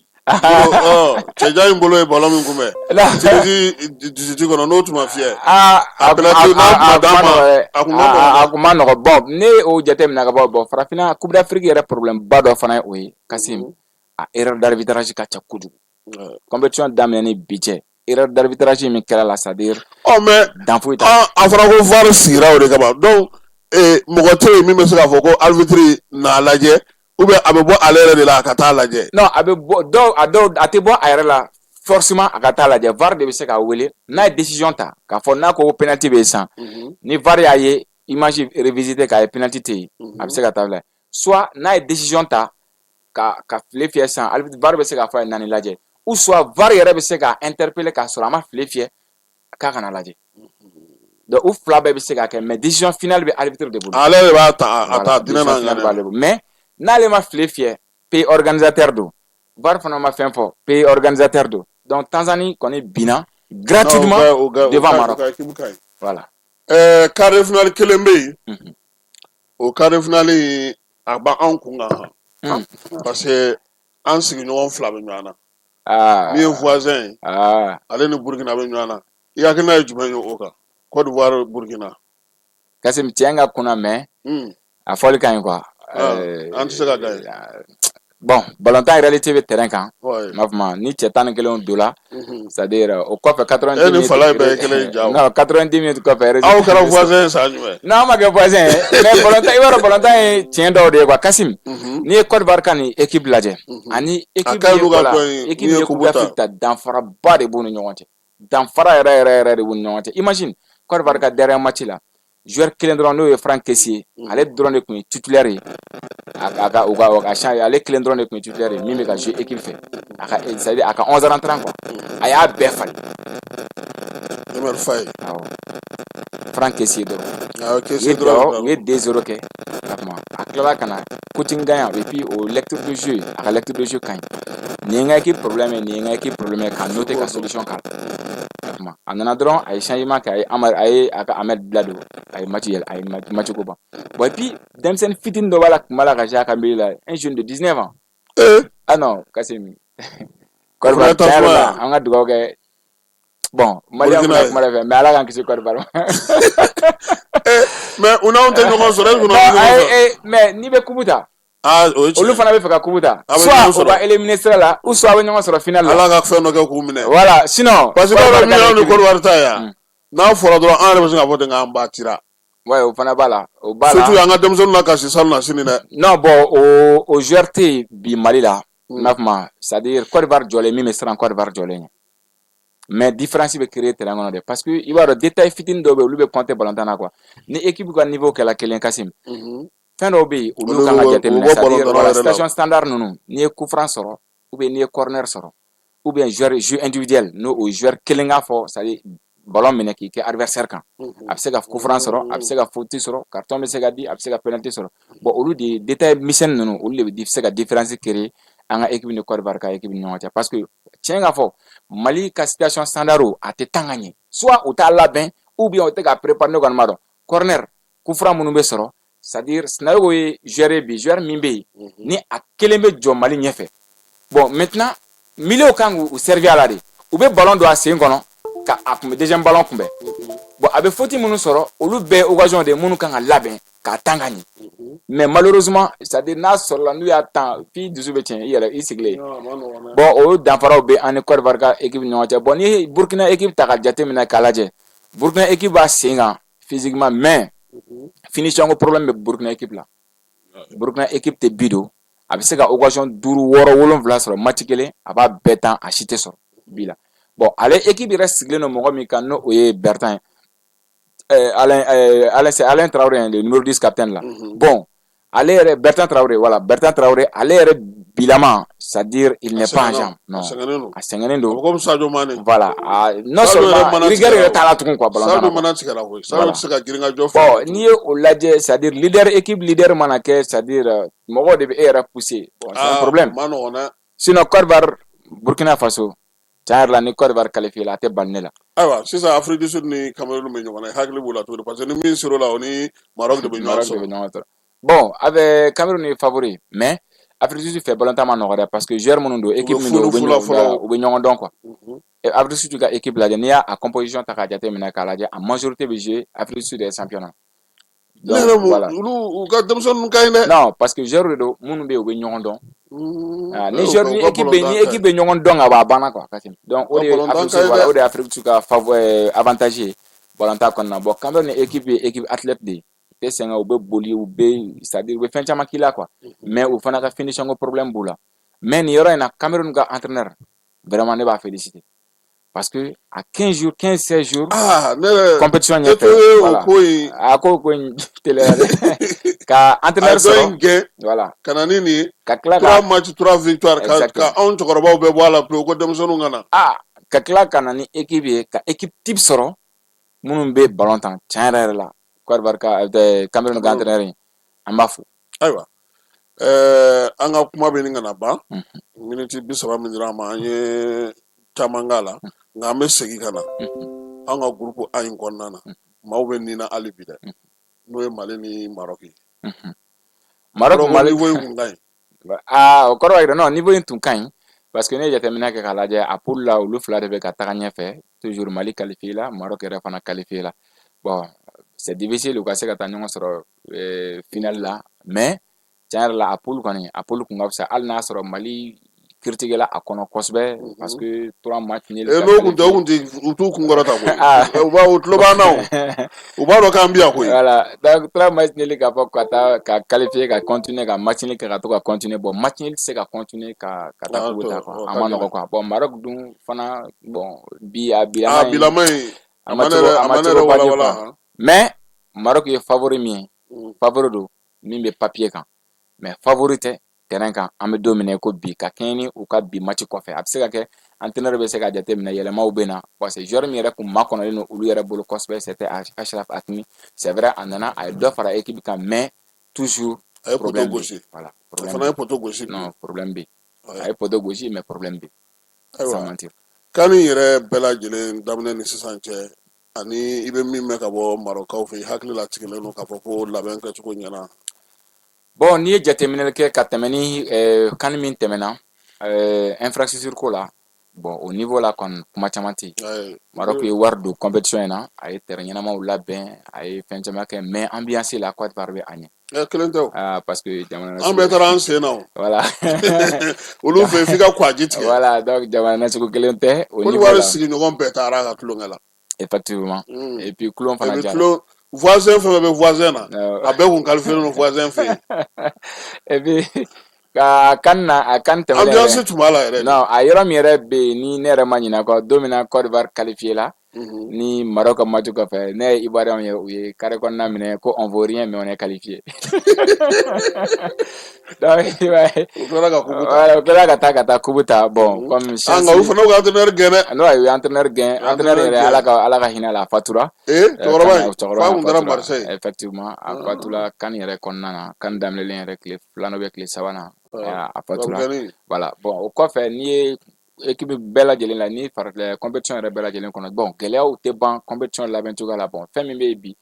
cɛjan in bolo ye ballon min kunbɛn Tunisie 18 kɔnɔ, n'o tun ma fiyɛ, a penalty n'a tun ma d'a ma, a kun ma nɔgɔn, a kun ma nɔgɔn. Bon, ne y'o jateminɛ ka bɔ. Bon, farafinna Coupe d'Afrique yɛrɛ, problème ba dɔ fana ye o ye, Kasim, a erreur d'arbitrage ka ca kojugu. Compétition daminɛ ni bi cɛ, erreur d'arbitrage min kɛra la, c'est à dire Ɔ, mais dan foyi t'a. A fɔra ko VAR sigira o de kama. Donc mɔgɔ tɛ yen min bɛ se k'a fɔ ko arbitre n'a lajɛ, ou bien a bɛ bɔ ale yɛrɛ de la a ka taa lajɛ? Non, a bɛ bɔ dɔw, a dɔw, a tɛ bɔ a yɛrɛ la forcément a ka taa lajɛ. VAR de bɛ se k'a wele n'a ye décision ta k'a fɔ n'a ko penalty bɛ yen sisan. Ni VAR y'a ye, image revisiter k'a ye penalty tɛ yen, a bɛ se ka taa lajɛ. Soit n'a ye décision ta ka file fiyɛ sisan, VAR bɛ se k'a fɔ a ye naani lajɛ, ou soit VAR yɛrɛ bɛ se k'a interpeller k'a sɔrɔ a ma file fiyɛ k'a kana lajɛ. Donc u fila bɛɛ bɛ se ka kɛ, mais décision finale bɛ arbitre de bolo. Ale de b'a ta, a ta dinɛ n'a ŋaniya b'ale bolo. Mais n'ale ma file fiyɛ, pays organisateur don, VAR fana ma fɛn fɔ, pays organisateur don. Donc Tanzanie kɔni binna gratuitement devant Maroc, voilà. Quart de finale kelen bɛ yen, o quart de finale a b'anw kun kan parce que an sigiɲɔgɔn fila bɛ ɲɔgɔn na. Min ye voisin ye, ale ni Burukina bɛ ɲɔgɔn na. I hakilina ye jumɛn ye o kan, Côte d'Ivoire, Burukina? Kasim, tiɲɛ ka kunna, mais a fɔli ka ɲi quoi. An tɛ se ka gagner. Bon, balontan réalité bɛ terrain kan, n b'a fɔ ma ni cɛ 11 donna, c'est à dire o kɔfɛ 90 E ni Falaye bɛɛ ye kelen ye ja. Non, 90 minutes kɔfɛ. Aw kɛra voisin ye san jumɛn? Non, an ma kɛ voisin ye, mais balontan, i b'a dɔn balontan ye tiɲɛ dɔw de ye quoi. Kasim, n'i ye Côte d'Ivoire ka nin équipe lajɛ ani équipe ye, voilà, équipe ye Coupe d'Afrique ta, danfaraba de b'u ni ɲɔgɔn cɛ, danfara yɛrɛ yɛrɛ yɛrɛ de b'u ni ɲɔgɔn cɛ. Imagine, Côte d'Ivoire ka dernier match la, joueur kelen dɔrɔn, n'o ye Franck Kessié, ale dɔrɔn de tun ye titulaire ye. A ka u ka u ka champ, ale kelen dɔrɔn de tun ye titulaire ye min bɛ ka jouer équipe fɛ. A ka, c'est à dire a ka 11 rentrant quoi, a y'a bɛɛ falen. Emerse Faé. Awɔ, Franck Kessié dɔrɔn. Awɔ, Kessié dɔrɔn. U ye 2-0 kɛ, a tilala ka na coaching gagnant. Et puis o lecture de jeu, a ka lecture de jeu ka ɲi. Nin ye n ka équipe problème ye, nin ye n ka équipe problème ye, k'a noter, ka solution k'a la. A nana dɔrɔn, a ye changement kɛ, a ye Amar, a ye a ka Ahmed bila don, a ye match yɛlɛ, a ye match ko ban. Bon, et puis denmisɛnnin fitinin dɔ b'a la, kun b'a la ka jouer a ka milieu la, un jeune de 19 ans. Ah non, Kassim, Côte d'Ivoire, tiɲɛ yɛrɛ la, an ka dugawu kɛ. Bon, Maliyɛn fana kuma de fɛ, mais Ala k'an kisi Côte d'Ivoire ma. Mais u n'anw tɛ ɲɔgɔn sɔrɔ, est-ce que u n'anw tɛ ɲɔgɔn sɔrɔ? Mais n'i bɛ coupe ta, Ah, o ye tiɲɛ. olu fana bɛ fɛ ka coupe ta. A bɛ Soit ɲɔgɔn u sɔrɔ. ka éliminer sira la, ou soit a bɛ ɲɔgɔn sɔrɔ finale la. Ala ka fɛn dɔ kɛ k'u minɛ. Voilà, sinon Parce que b'a dɔn min y'anw ni Côte Côte d'Ivoire ta ye yan, n'a fɔra dɔrɔn, an yɛrɛ bɛ se k'a fɔ ten k'an ba tira. Ouais, o fana b'a la, o b'a la. Surtout an ka denmisɛnninw na kasi salon na sini dɛ. Non, bon, o joueur tɛ yen bi Mali la. N b'a fɔ ma, c'est à dire Côte d'Ivoire jɔlen, min bɛ siran Côte d'Ivoire jɔlen ɲɛ. Mais différence bɛ créer terrain kɔnɔ dɛ, parce que i b'a dɔn, détail fitinin dɔw bɛ yen, olu bɛ compter balontan na quoi. Ni équipe ka niveau kɛla kelen, Kassim, fɛn dɔw bɛ yen, olu kan ka jateminɛ, c'est à dire, voilà, situation standard ninnu, n'i ye coup franc sɔrɔ, ou bien n'i ye corner sɔrɔ, ou bien joueur jeu individuel, n'o o joueur kelen k'a fɔ, c'est à dire ballon minɛ k'i kɛ adversaire kan, a bɛ se ka coup franc sɔrɔ, a bɛ se ka faute sɔrɔ, carton bɛ se ka di, a bɛ se ka penalty sɔrɔ. Bon, olu de détail misɛnnin ninnu, olu de bɛ se ka différence créer an ka équipe ni Côte d'Ivoire ka équipe ni ɲɔgɔn cɛ, parce que tiɲɛ ka fɔ, Mali ka situation standard, a tɛ tan ka ɲɛ. Soit u t'a labɛn, ou bien u tɛ ka préparer, ne kɔni b'a dɔn. Corner, coup franc minnu bɛ sɔrɔ, c'est à dire Sinayogo ye joueur ye bi, joueur min bɛ yen ni a kelen bɛ jɔ Mali ɲɛfɛ. Bon, maintenant milieu kan k'u servir a la de, u bɛ ballon don a sen kɔnɔ ka a kunbɛ, deuxième ballon kunbɛn. Bon, a bɛ faute minnu sɔrɔ, olu bɛɛ ye occasion de ye minnu kan ka labɛn k'a tan ka ɲɛ. Mais malheureusement, c'est à dire n'a sɔrɔla n'u y'a tan f'i dusu bɛ tiɲɛ i yɛrɛ i sigilen. Bon, o danfaraw bɛ an ni Côte d'Ivoire ka équipe ni ɲɔgɔn cɛ. Bon, n'i ye Burkina équipe ta ka jateminɛ k'a lajɛ, Burkina équipe b'a sen kan physiquement, mais finition ko problème bɛ Burkina équipe la. Burkina équipe tɛ bi don, a bɛ se ka occasion duuru, wɔɔrɔ, wolonwula sɔrɔ match kelen, a b'a bɛɛ tan, a si tɛ sɔrɔ bi la. Bon, ale équipe yɛrɛ sigilen don mɔgɔ min kan, n'o o ye Bertin ye, Alain, Alain, c'est Alain Traoré, le numéro 10, capitaine là. Bon, ale yɛrɛ, Bertin Traoré, voilà, Bertin Traoré, ale yɛrɛ bilama, c'est-à-dire il n'est pas en jambe. Non, a sɛgɛnnen don. Comme Sadio Mané. Voilà, non seulement rigueur yɛrɛ t'a la tugun quoi, ballon. Sadio mana tigɛra koyi. Sadio tɛ se ka girin ka jɔ. Bon, n'i ye o lajɛ, c'est-à-dire leader, équipe leader mana kɛ, c'est-à-dire mɔgɔw de bɛ e yɛrɛ pousser. Bon, c'est un problème. Ma nɔgɔn dɛ. Sinon Côte d'Ivoire, Burkina Faso, tiɲɛ yɛrɛ la, ni Côte d'Ivoire qualifié la, a tɛ bali ne la. Ayiwa, sisan Afrique du Sud ni Cameroun bɛ ɲɔgɔn na, hakili b'o la cogo di? Parce que ni min ser'o la, o ni Maroc de bɛ ɲɔgɔn sɔrɔ. De bɛ ɲɔgɔn sɔrɔ. Bon, avec Cameroun ye favori, mais Afrique du Sud fɛ ballon ma nɔgɔ dɛ, parce que joueur minnu don, équipe min don, u bɛ ɲɔgɔn dɔn quoi. Afrique du Sud ka équipe lajɛ, n'i y'a composition ta k'a jateminɛ k'a lajɛ, a majorité bɛ jouer Afrique du Sud ye championnat. Donc voilà, olu u ka denmisɛnninw ka ɲi dɛ. Non, parce que joueur de don minnu bɛ yen, u bɛ ɲɔgɔn dɔn. Ni joueur, ni équipe bɛ, ni équipe bɛ ɲɔgɔn dɔn ka ban, a banna quoi. Donc o de ye Afrique Sud, voilà, o de ye Afrique du Sud ka faveur, avantage ye ballon ta kɔnɔna na. Bon, Cameroun ni équipe ye équipe athlète de ye, u tɛ sɛgɛn, u bɛ boli, u bɛ, c'est à dire u bɛ fɛn caman k'i la quoi. Mais u fana ka finition ko problème b'u la. Mais nin yɔrɔ in na, Cameroun ka entraîneur, vraiment ne b'a féliciter, parce que à 15 jours, 15 16 jours ah ne yɛrɛ compétition ɲɛfɛ, voilà, ko in a ko in teliya dɛ ka entraîneur sɔrɔ in gɛn voilà ka na ni nin ye ka tila ka trois matchs, trois victoires, ka anw cɛkɔrɔbaw bɛɛ bɔ a la pewu ko denmisɛnninw ka na. Ah, ka tila ka na ni équipe ye, ka équipe type sɔrɔ minnu bɛ ballon tan. Tiɲɛ yɛrɛ yɛrɛ la, Côte d'Ivoire ka, Cameroun ka entraîneur in, an b'a fo. Ayiwa, an ka kuma bɛ nin ka na ban, miniti 30 min dira an ma, an ye caman k'a la, nka an bɛ segin ka na an ka groupe A in kɔnɔna na. Maaw bɛ nin na hali bi dɛ, n'o ye Mali ni Maroc ye. Maroc, Mali niveau in kun ka ɲi. Aa, o kɔrɔ b'a jira, non, niveau in tun ka ɲi, parce que ne ye jateminɛ kɛ k'a lajɛ, a poule la, olu fila de bɛ ka taga ɲɛfɛ toujours. Mali qualifié la, Maroc yɛrɛ fana qualifié la. Bon, c'est difficile u ka se ka taa ɲɔgɔn sɔrɔ finale la, mais tiɲɛ yɛrɛ la, a poule kɔni, a poule kun ka fisa, hali n'a sɔrɔ Mali critiqué la a kɔnɔ kosɛbɛ, parce que trois matchs nuls. N'o kun tɛ, o kun tɛ u t'u kun kɔrɔta koyi. U b'a, u tulo b'an na, o u b'a dɔn k'an bi yan koyi. Voilà, donc trois matchs nuls, k'a fɔ ka taa ka qualifier, ka continuer ka match nul kɛ, ka to ka continuer. Bon, match nul tɛ se ka continuer ka taa coupe ta quoi, a ma nɔgɔ quoi. Bon, Maroc dun fana, bon, bi a bilama a bilama in, a ma ne yɛrɛ, a ma ne yɛrɛ walawala. Mais Maroc ye favori min ye, favori don min bɛ papier kan, mais favori tɛ terrain kan. An bɛ don min na i ko bi, ka kɛɲɛ ni u ka bi match kɔfɛ, a bɛ se ka kɛ entraîneur bɛ se ka jateminɛ, yɛlɛmaw bɛ na, parce que joueur min yɛrɛ kun makɔnɔlen don olu yɛrɛ bolo kosɛbɛ, c'était Achraf Hakimi. C'est vrai, a nana, a ye dɔ fara équipe kan, mais toujours A ye poteau gosi. Voilà. A fana ye poteau gosi. Non, problème bɛ yen. A ye poteau gosi, mais problème bɛ yen. Sans mentir. CAN yɛrɛ bɛɛ lajɛlen daminɛ ni sisan cɛ, ani i bɛ min mɛn ka bɔ Marɔkaw fɛ, i hakili latigɛlen don k'a fɔ ko labɛn kɛcogo ɲɛna? Bon, n'i ye jateminɛ kɛ ka tɛmɛ ni CAN min tɛmɛna, infrastructure ko la, bon, au niveau la kɔni, kuma caman tɛ yen. Maroc ye wari don compétition in na, a ye terrain ɲɛnamaw labɛn, a ye fɛn caman kɛ, mais ambiance la, Côte d'Ivoire bɛ a ɲɛ. Kelen tɛ o. Ah, parce que jamana An bɛɛ taara an sen na o. Voilà. Olu fɛ, f'i ka kwaji tigɛ. Voilà, donc jamana nasugu kelen tɛ o niveau la. Côte d'Ivoire sigiɲɔgɔn bɛɛ taara a ka tulonkɛ la. Effectivement. Et puis kulon fana jara. Voisin fɛn fɛn bɛ voisin na, a bɛɛ kun qualifié don voisin fɛ yen. Et puis ka CAN na, a CAN tɛmɛnen Ambiance tun b'a la yɛrɛ. Non, a yɔrɔ min yɛrɛ bɛ yen ni ne yɛrɛ ma ɲinɛ kɔ, don min na Côte d'Ivoire qualifié la ni Maroc ka match kɔfɛ, ne ye Ivoirien ye, u ye carré kɔnɔna minɛ ko on vaut rien, mais on est qualifié. Donc i b'a ye, U tilala ka coupe ta. Voilà, u tilala ka taa coupe ta. Bon, comme chance. Nka u fana y'u ka entraîneur gɛn dɛ. Non, u ye entraîneur gɛn. Entraîneur yɛrɛ, Ala ka hinɛ la, a fatura. Ee, cɛkɔrɔba in, f'a kun taara Marseille. Effectivement, a fatura CAN yɛrɛ kɔnɔna na, CAN daminɛlen yɛrɛ tile filanan ou bien tile sabanan, a fatura. Voilà. Bon, o kɔfɛ, n'i ye équipe bɛɛ lajɛlen la, ni fara compétition yɛrɛ bɛɛ lajɛlen kɔnɔ, bon, gɛlɛyaw tɛ ban compétition labɛn cogoya la. Bon, fɛn min bɛ yen bi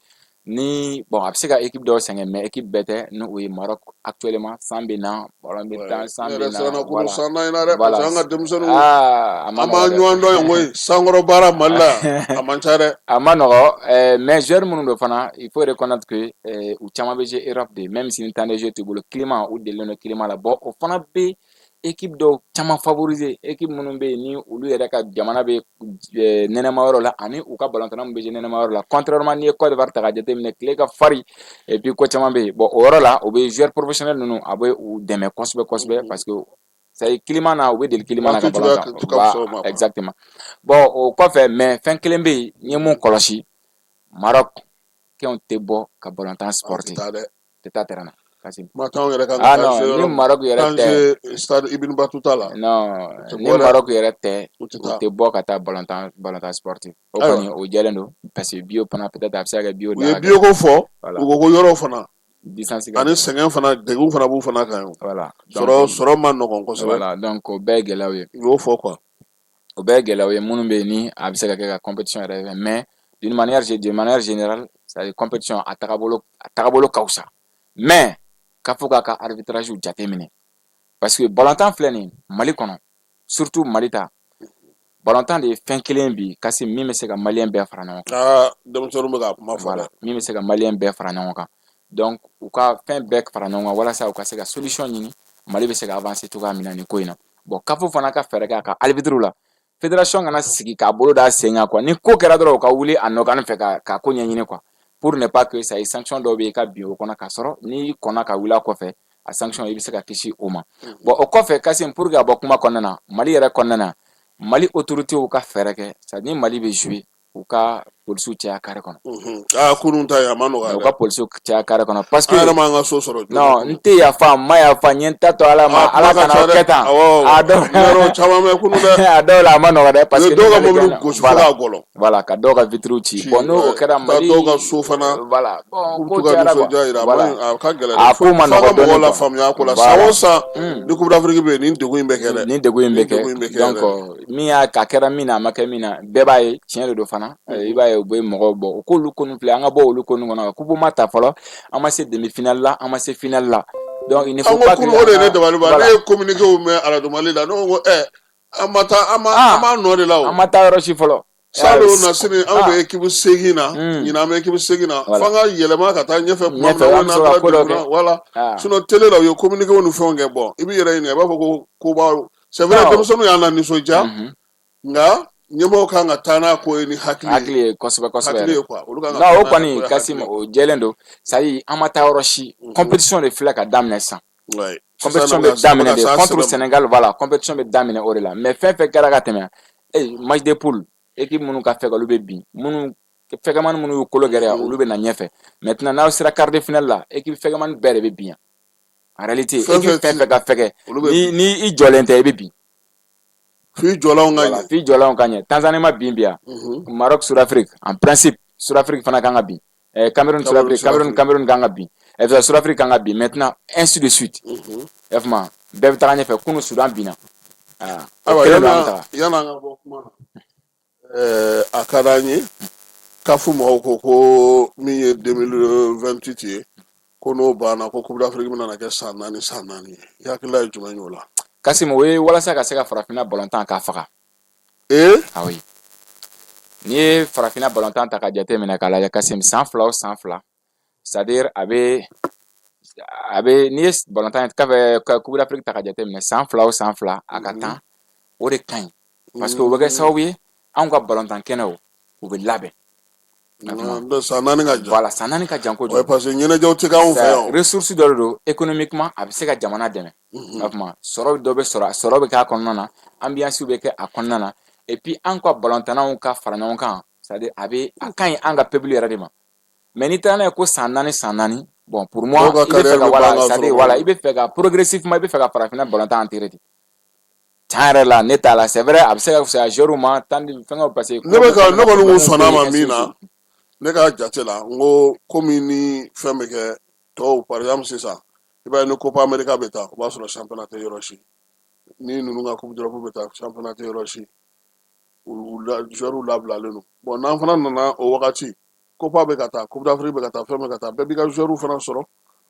ni, bon, a bɛ se ka équipe dɔw sɛgɛn, mais équipe bɛɛ tɛ, ni o ye Maroc. Actuellement, san bɛ na, ballon bɛ tan, san bɛ na. Voilà, san na in na dɛ, parce que an ka denmisɛnninw, aa, a ma an b'an ɲɔgɔn dɔn yen koyi. Sankɔrɔ baara Mali la, a man ca dɛ. A ma nɔgɔ, mais joueur minnu don fana, il faut reconnaître que u caman bɛ jouer Europe de, même si ni temps de jeu t'u bolo, climat, u delilen don climat la. Bon, o fana bɛ équipe dɔw caman favoriser, équipe minnu bɛ yen ni olu yɛrɛ ka jamana bɛ nɛnɛma yɔrɔ la, ani u ka balontanna bɛ jouer nɛnɛma yɔrɔ la. Contrairement n'i ye Côte d'Ivoire ta ka jateminɛ, tile ka farin, et puis ko caman bɛ yen. Bon, o yɔrɔ la, o bɛ joueur professionnel ninnu, a bɛ u dɛmɛ kosɛbɛ kosɛbɛ, parce que c'est climat na, u bɛ deli climat na ka balontan. Exactement. Bon, o kɔfɛ, mais fɛn kelen bɛ yen n ye mun kɔlɔsi, Maroc kɛnw tɛ bɔ ka balontan supporter, tɛ taa terrain na. Ma t'anw yɛrɛ kan. Ah non, ni Maroc yɛrɛ tɛ, stade Ibn Battuta la. Non, ni Maroc yɛrɛ tɛ, u tɛ bɔ ka taa balontan supporter. O kɔni, o jɛlen don, parce que bio fana, peut-être a bɛ se ka kɛ bio. U ye bio ko fɔ, u ko ko yɔrɔ fana distance ani sɛgɛn fana, degun fana b'u fana kan. Voilà. Sɔrɔ ma nɔgɔn kosɛbɛ. Voilà, donc o bɛɛ ye gɛlɛyaw ye. U y'o fɔ quoi. O bɛɛ ye gɛlɛyaw ye minnu bɛ yen ni a bɛ se ka kɛ ka compétition yɛrɛ fɛ, mais d'une manière générale, c'est à dire compétition a tagabolo ka fisa, mais k'a fɔ k'a ka arbitrage jateminɛ, parce que balontan filɛ nin Mali kɔnɔ, surtout Mali ta, balontan de ye fɛn kelen bi kasi min bɛ se ka malien bɛɛ fara ɲɔgɔn kan. Aa, denmisɛnninw bɛ ka kuma fɔ dɛ. Min bɛ se ka malien bɛɛ fara ɲɔgɔn kan. Donc u ka fɛn bɛɛ fara ɲɔgɔn kan walasa u ka se ka solution ɲini, Mali bɛ se ka avancer cogoya min na nin ko in na. Bon, CAF fana ka fɛɛrɛ kɛ a ka arbitre la. Fédération kana sigi k'a bolo da sen kan quoi. Ni ko kɛra dɔrɔn, u ka wuli a nɔgɔni fɛ ka ko ɲɛɲini quoi, pour ne pas que ça ye sanction dɔw bɛ yen ka bin o kɔnɔ, k'a sɔrɔ n'i kɔnna ka wuli a kɔfɛ, a sanction, i bɛ se ka kisi o ma. Bon, o kɔfɛ, Kasim, pour que ka bɔ kuma kɔnɔna na, Mali yɛrɛ kɔnɔna na, Mali autorités ka fɛɛrɛ kɛ, c'est à dire ni Mali bɛ jouer, u ka polisiw caya carré kɔnɔ. Aa, kunun ta ye, a ma nɔgɔya. U ka polisiw caya carré kɔnɔ, parce que An yɛrɛ m'an ka so sɔrɔ. Non, n tɛ yafa, n ma yafa, n ye n ta to Ala ma, Ala kana o kɛ tan. A dɔw caman bɛ kunun dɛ. A dɔw la, a ma nɔgɔ dɛ, parce que dɔw ka mobili gosi fo k'a gɔlɔ. Voilà, ka dɔw ka vitre ci. Bon, n'o kɛra Mali, dɔw ka so fana. Voilà, bon, ko cayara quoi. Voilà, a ka gɛlɛn. A ko ma nɔgɔ. F'an ka mɔgɔw la faamuya ko la, san o san ni Coupe d'Afrique bɛ yen, nin degun in bɛ kɛ dɛ. Nin degun in bɛ kɛ. Donc min y'a ka kɛra min na, a ma kɛ min na, bɛɛ b'a ye, tiɲɛ de don fana. I b'a ye, u bɛ mɔgɔw bɔ, u k'olu ko ninnu filɛ, an ka bɔ olu ko ninnu kɔnɔ. Coupe ma ta fɔlɔ, an ma se demi finale la, an ma se finale la, donc il ne faut pas que o de ye ne dabali ban. Ne ye communiqué mɛn arajo Mali la, ne ko ɛ, an ma taa, an ma an b'a nɔ de la o. An ma taa yɔrɔ si fɔlɔ. Salon na, sini anw bɛ équipe 8 na, ɲinan an bɛ équipe 8 na, f'an ka yɛlɛma ka taa ɲɛfɛ tuma min na, n'an taara demi na, voilà. Sinon télé la, u ye communiqué ni fɛnw kɛ. Bon, i b'i yɛrɛ ɲininka, i b'a fɔ ko koba, c'est vrai, denmisɛnninw y'an la nisɔndiya, nka ɲɛmɔgɔw kan ka taa n'a ko ye ni hakili ye. Hakili ye, kosɛbɛ kosɛbɛ. Hakili ye quoi, olu kan ka. Non, o kɔni, Kasim, o jɛlen don, c'est à dire an ma taa yɔrɔ si. Compétition de filɛ ka daminɛ sisan. Compétition bɛ daminɛ de contre Sénégal. Voilà, compétition bɛ daminɛ o de la, mais fɛn fɛn kɛra ka tɛmɛ, match de poule, équipe minnu ka fɛgɛ, olu bɛ bin, minnu fɛgɛmani minnu y'u kolo gɛrɛ, olu bɛ na ɲɛfɛ. Maintenant, n'aw sera quart de finale la, équipe fɛgɛmani bɛɛ de bɛ bin yan. En réalité, équipe fɛn fɛn ka fɛgɛ, ni i jɔlen tɛ, i bɛ bin. F'i jɔlanw ka ɲɛ. F'i jɔlanw ka ɲɛ. Tanzanie ma bin bi yan. Maroc, Sud-Afrique, en principe Sud-Afrique fana kan ka bin. Cameroun, Sud-Afrique, Cameroun, Cameroun kan ka bin, Sud-Afrique kan ka bin maintenant, ainsi de suite. I y'a faamu, bɛɛ bɛ taga ɲɛfɛ. Kunun Sudan binna. Ayiwa, yan'an ka bɔ kuma na, a ka d'an ye CAF mɔgɔw ko min ye 2028 ye, ko n'o banna, ko Coupe d'Afrique bɛna kɛ san 4 san 4 ye. I hakilila ye jumɛn ye o la? Kasim, o ye walasa ka se ka farafinna balontan k'a faga. Ee. Ah oui, n'i ye farafinna balontan ta ka jate minɛ k'a lajɛ, Kasim, san 2 o san 2, c'est à dire a bɛ n'i ye balontan ka Coupe d'Afrique ta ka jate minɛ, san 2 o san 2 a ka tan, o de ka ɲi, parce que o bɛ kɛ sababu ye anw ka balontan kɛnɛw u bɛ labɛn. San 4 ka jan. Voilà, san 4 ka jan kojugu. Parce que ɲɛnajɛw tɛ k'anw fɛ yan. Ressource dɔ de don économiquement, a bɛ se ka jamana dɛmɛ. I faamu, sɔrɔ dɔ bɛ sɔrɔ, sɔrɔ bɛ k'a kɔnɔna na, ambiance bɛ kɛ a kɔnɔna na, et puis an ka balontannaw ka fara ɲɔgɔn kan, c'est à dire a bɛ a ka ɲi an ka peuple yɛrɛ de ma. Mais n'i taara n'a ye ko san 4 san 4, bon, pour moi, i bɛ fɛ ka, voilà, c'est à dire, voilà, i bɛ fɛ ka progressivement, i bɛ fɛ ka farafinna balontan enterrer de. Tiɲɛ yɛrɛ la, ne t'a la. C'est vrai, a bɛ se ka fisaya joueur ma tan ni fɛngɛw, parce que Ne bɛ ka ne kɔni kun sɔnna a ma min na, ne ka jate la, n ko komi ni fɛn bɛ kɛ tɔw, par exemple sisan, i b'a ye ni Copa America bɛ taa, o b'a sɔrɔ championnat tɛ yɔrɔ si, ni ninnu ka Coupe d'Europe bɛ taa, championnat tɛ yɔrɔ si, u joueurs labilalen don. Bon, n'an fana nana o wagati, Copa bɛ ka taa, Coupe d'Afrique bɛ ka taa, fɛn bɛ ka taa, bɛɛ b'i ka joueurs fana sɔrɔ,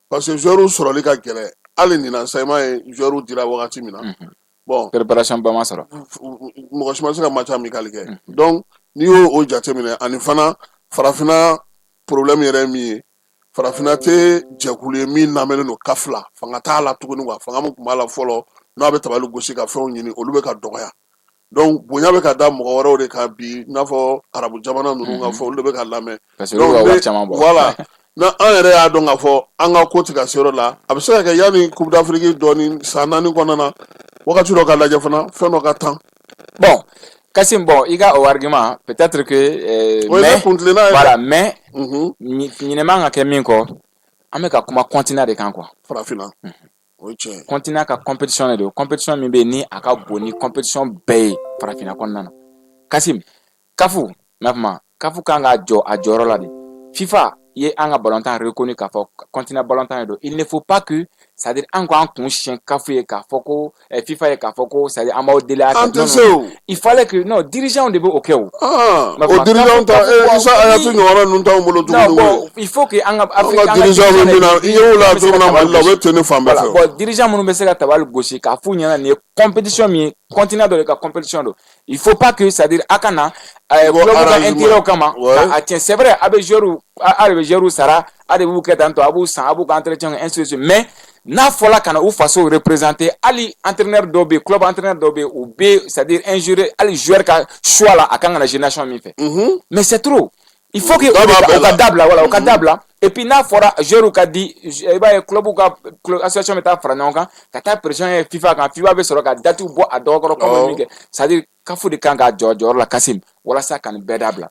parce que joueurs sɔrɔli ka gɛlɛn. Hali ɲinan sa, i m'a ye joueurs dira wagati min na, bon, préparation ba ma sɔrɔ. Mɔgɔ si ma se ka match amical kɛ. Donc n'i y'o o jateminɛ, ani fana farafinna problème yɛrɛ ye min ye, farafinna tɛ jɛkulu ye min lamɛnnen don CAF la, fanga t'a la tuguni quoi. Fanga min tun b'a la fɔlɔ, n'a bɛ tabali gosi ka fɛnw ɲini, olu bɛ ka dɔgɔya. Donc bonya bɛ ka da mɔgɔ wɛrɛw de kan bi, i n'a fɔ arabu jamana ninnu ka fɔ, olu de bɛ ka lamɛn. Parce que olu ka wari caman bɔ. Voilà, na an yɛrɛ y'a dɔn k'a fɔ an ka ko tɛ ka se yɔrɔ la, a bɛ se ka kɛ yanni Coupe d'Afrique dɔɔni, san 4 kɔnɔna na, wagati dɔ ka lajɛ fana, fɛn dɔ ka tan. Bon, Kassim, bon, i ka o argument, peut-être que mais kuntilenna ye. Voilà, mais ɲinɛ man ka kɛ min kɔ, an bɛ ka kuma continent de kan quoi. Farafinna, o ye tiɲɛ ye. Continent ka compétition de don, compétition min bɛ yen ni a ka bon ni compétition bɛɛ ye farafinna kɔnɔna na. Kassim, CAF n'a fama, CAF kan ka jɔ a jɔyɔrɔ la de. FIFA ye an ka balontan reconnu k'a fɔ continent balontan de don. Il ne faut pas que, c'est à dire, an ko an kun siɲɛ CAF ye k'a fɔ ko FIFA ye k'a fɔ ko, c'est à dire, an b'aw deli a An tɛ se o. Il fallait que, non, dirigeants de bɛ o kɛ o. O dirigeants ta, Isa Hayatu ɲɔgɔnna ninnu t'anw bolo tuguni. Non, bon, il faut que an ka An ka dirigeants bɛ min na, i ɲɛ b'u la cogo min na Mali la, u bɛ ten de fan bɛɛ fɛ. Bon, dirigeants minnu bɛ se ka tabali gosi k'a f'u ɲɛna nin ye compétition min ye, continent dɔ de ka compétition don. Il faut pas que, c'est à dire, a ka na club ka intérêt kama a tiɲɛ. C'est vrai, a bɛ joueurs, a de bɛ joueurs sara, a de b'u kɛ tan tɔ, a b'u san, a b'u ka entretien kɛ, ainsi de suite. Mais n'a fɔla ka na u faso représenter, hali entraîneur dɔw bɛ yen, club entraîneur dɔw bɛ yen, u bɛ, c'est à dire, injurer hali joueur ka choix la, a kan ka na jouer nation min fɛ. Mais c'est trop. Il faut que o ka dabila, voilà, o ka dabila. Et puis n'a fɔra joueur ka di, i b'a ye club ka association bɛ taa fara ɲɔgɔn kan ka taa pression ye FIFA kan, FIFA bɛ sɔrɔ ka date bɔ a dɔgɔkɔrɔ comme min kɛ. C'est à dire CAF de kan ka jɔ jɔyɔrɔ la, Kassim, walasa ka nin bɛɛ dabila.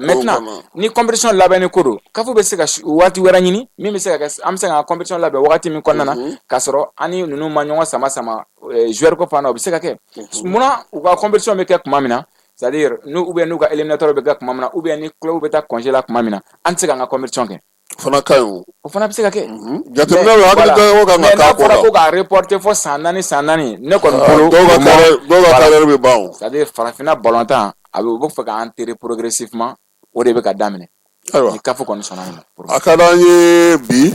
Maintenant, ni compétition labɛnni ko don, CAF bɛ se ka waati wɛrɛ ɲini min bɛ se ka kɛ, an bɛ se ka compétition labɛn wagati min kɔnɔna na, k'a sɔrɔ an ni ninnu ma ɲɔgɔn sama sama joueur ko fana, o bɛ se ka kɛ. Munna u ka compétition bɛ kɛ tuma min na, c'est à dire n'u ou bien n'u ka éliminatoire bɛ kɛ tuma min na, ou bien ni club bɛ taa congé la tuma min na, an tɛ se k'an ka compétition kɛ? Fana ka ɲi o. O fana bɛ se ka kɛ. Jateminɛ bɛ hakili jagabɔ kan ka k'a ko la. N'a fɔra ko k'a reporter fɔ san 4 san 4, ne kɔni bolo. Dɔw ka carrière bɛ ban o. C'est à dire farafinna balontan, a bɛ u bɛ fɛ k'an enterrer progressivement, o de bɛ ka daminɛ. Ayiwa. Ni CAF kɔni sɔnna nin ma. A ka d'an ye bi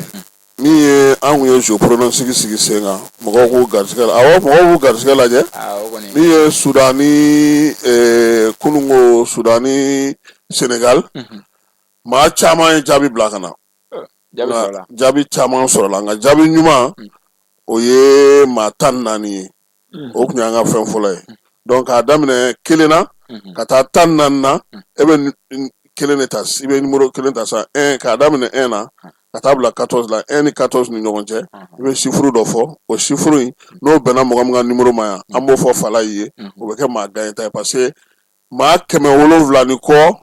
min ye, an kun ye jeu pronostic sigi sen kan, mɔgɔw k'u garisɛgɛ la, awɔ, mɔgɔw b'u garisɛgɛ lajɛ. Min ye Sudan ni kununko, Sudan ni Sénégal, maa caman ye jaabi bila ka na. Jaabi caman sɔrɔla, nka jaabi ɲuman o ye maa 14 ye. O tun y'an ka fɛn fɔlɔ ye. Donc k'a daminɛ kelen na ka taa 14 na, e bɛ kelen de ta, i bɛ numéro kelen ta sa, un, k'a daminɛ un na ka taa bila 14 la. Un ni 14 ni ɲɔgɔn cɛ, i bɛ chiffre dɔ fɔ. O chiffre in, n'o bɛnna mɔgɔ min ka numéro ma yan, an b'o fɔ Fala ye, o bɛ kɛ maa gagné ta ye, parce que maa 700 ni kɔ,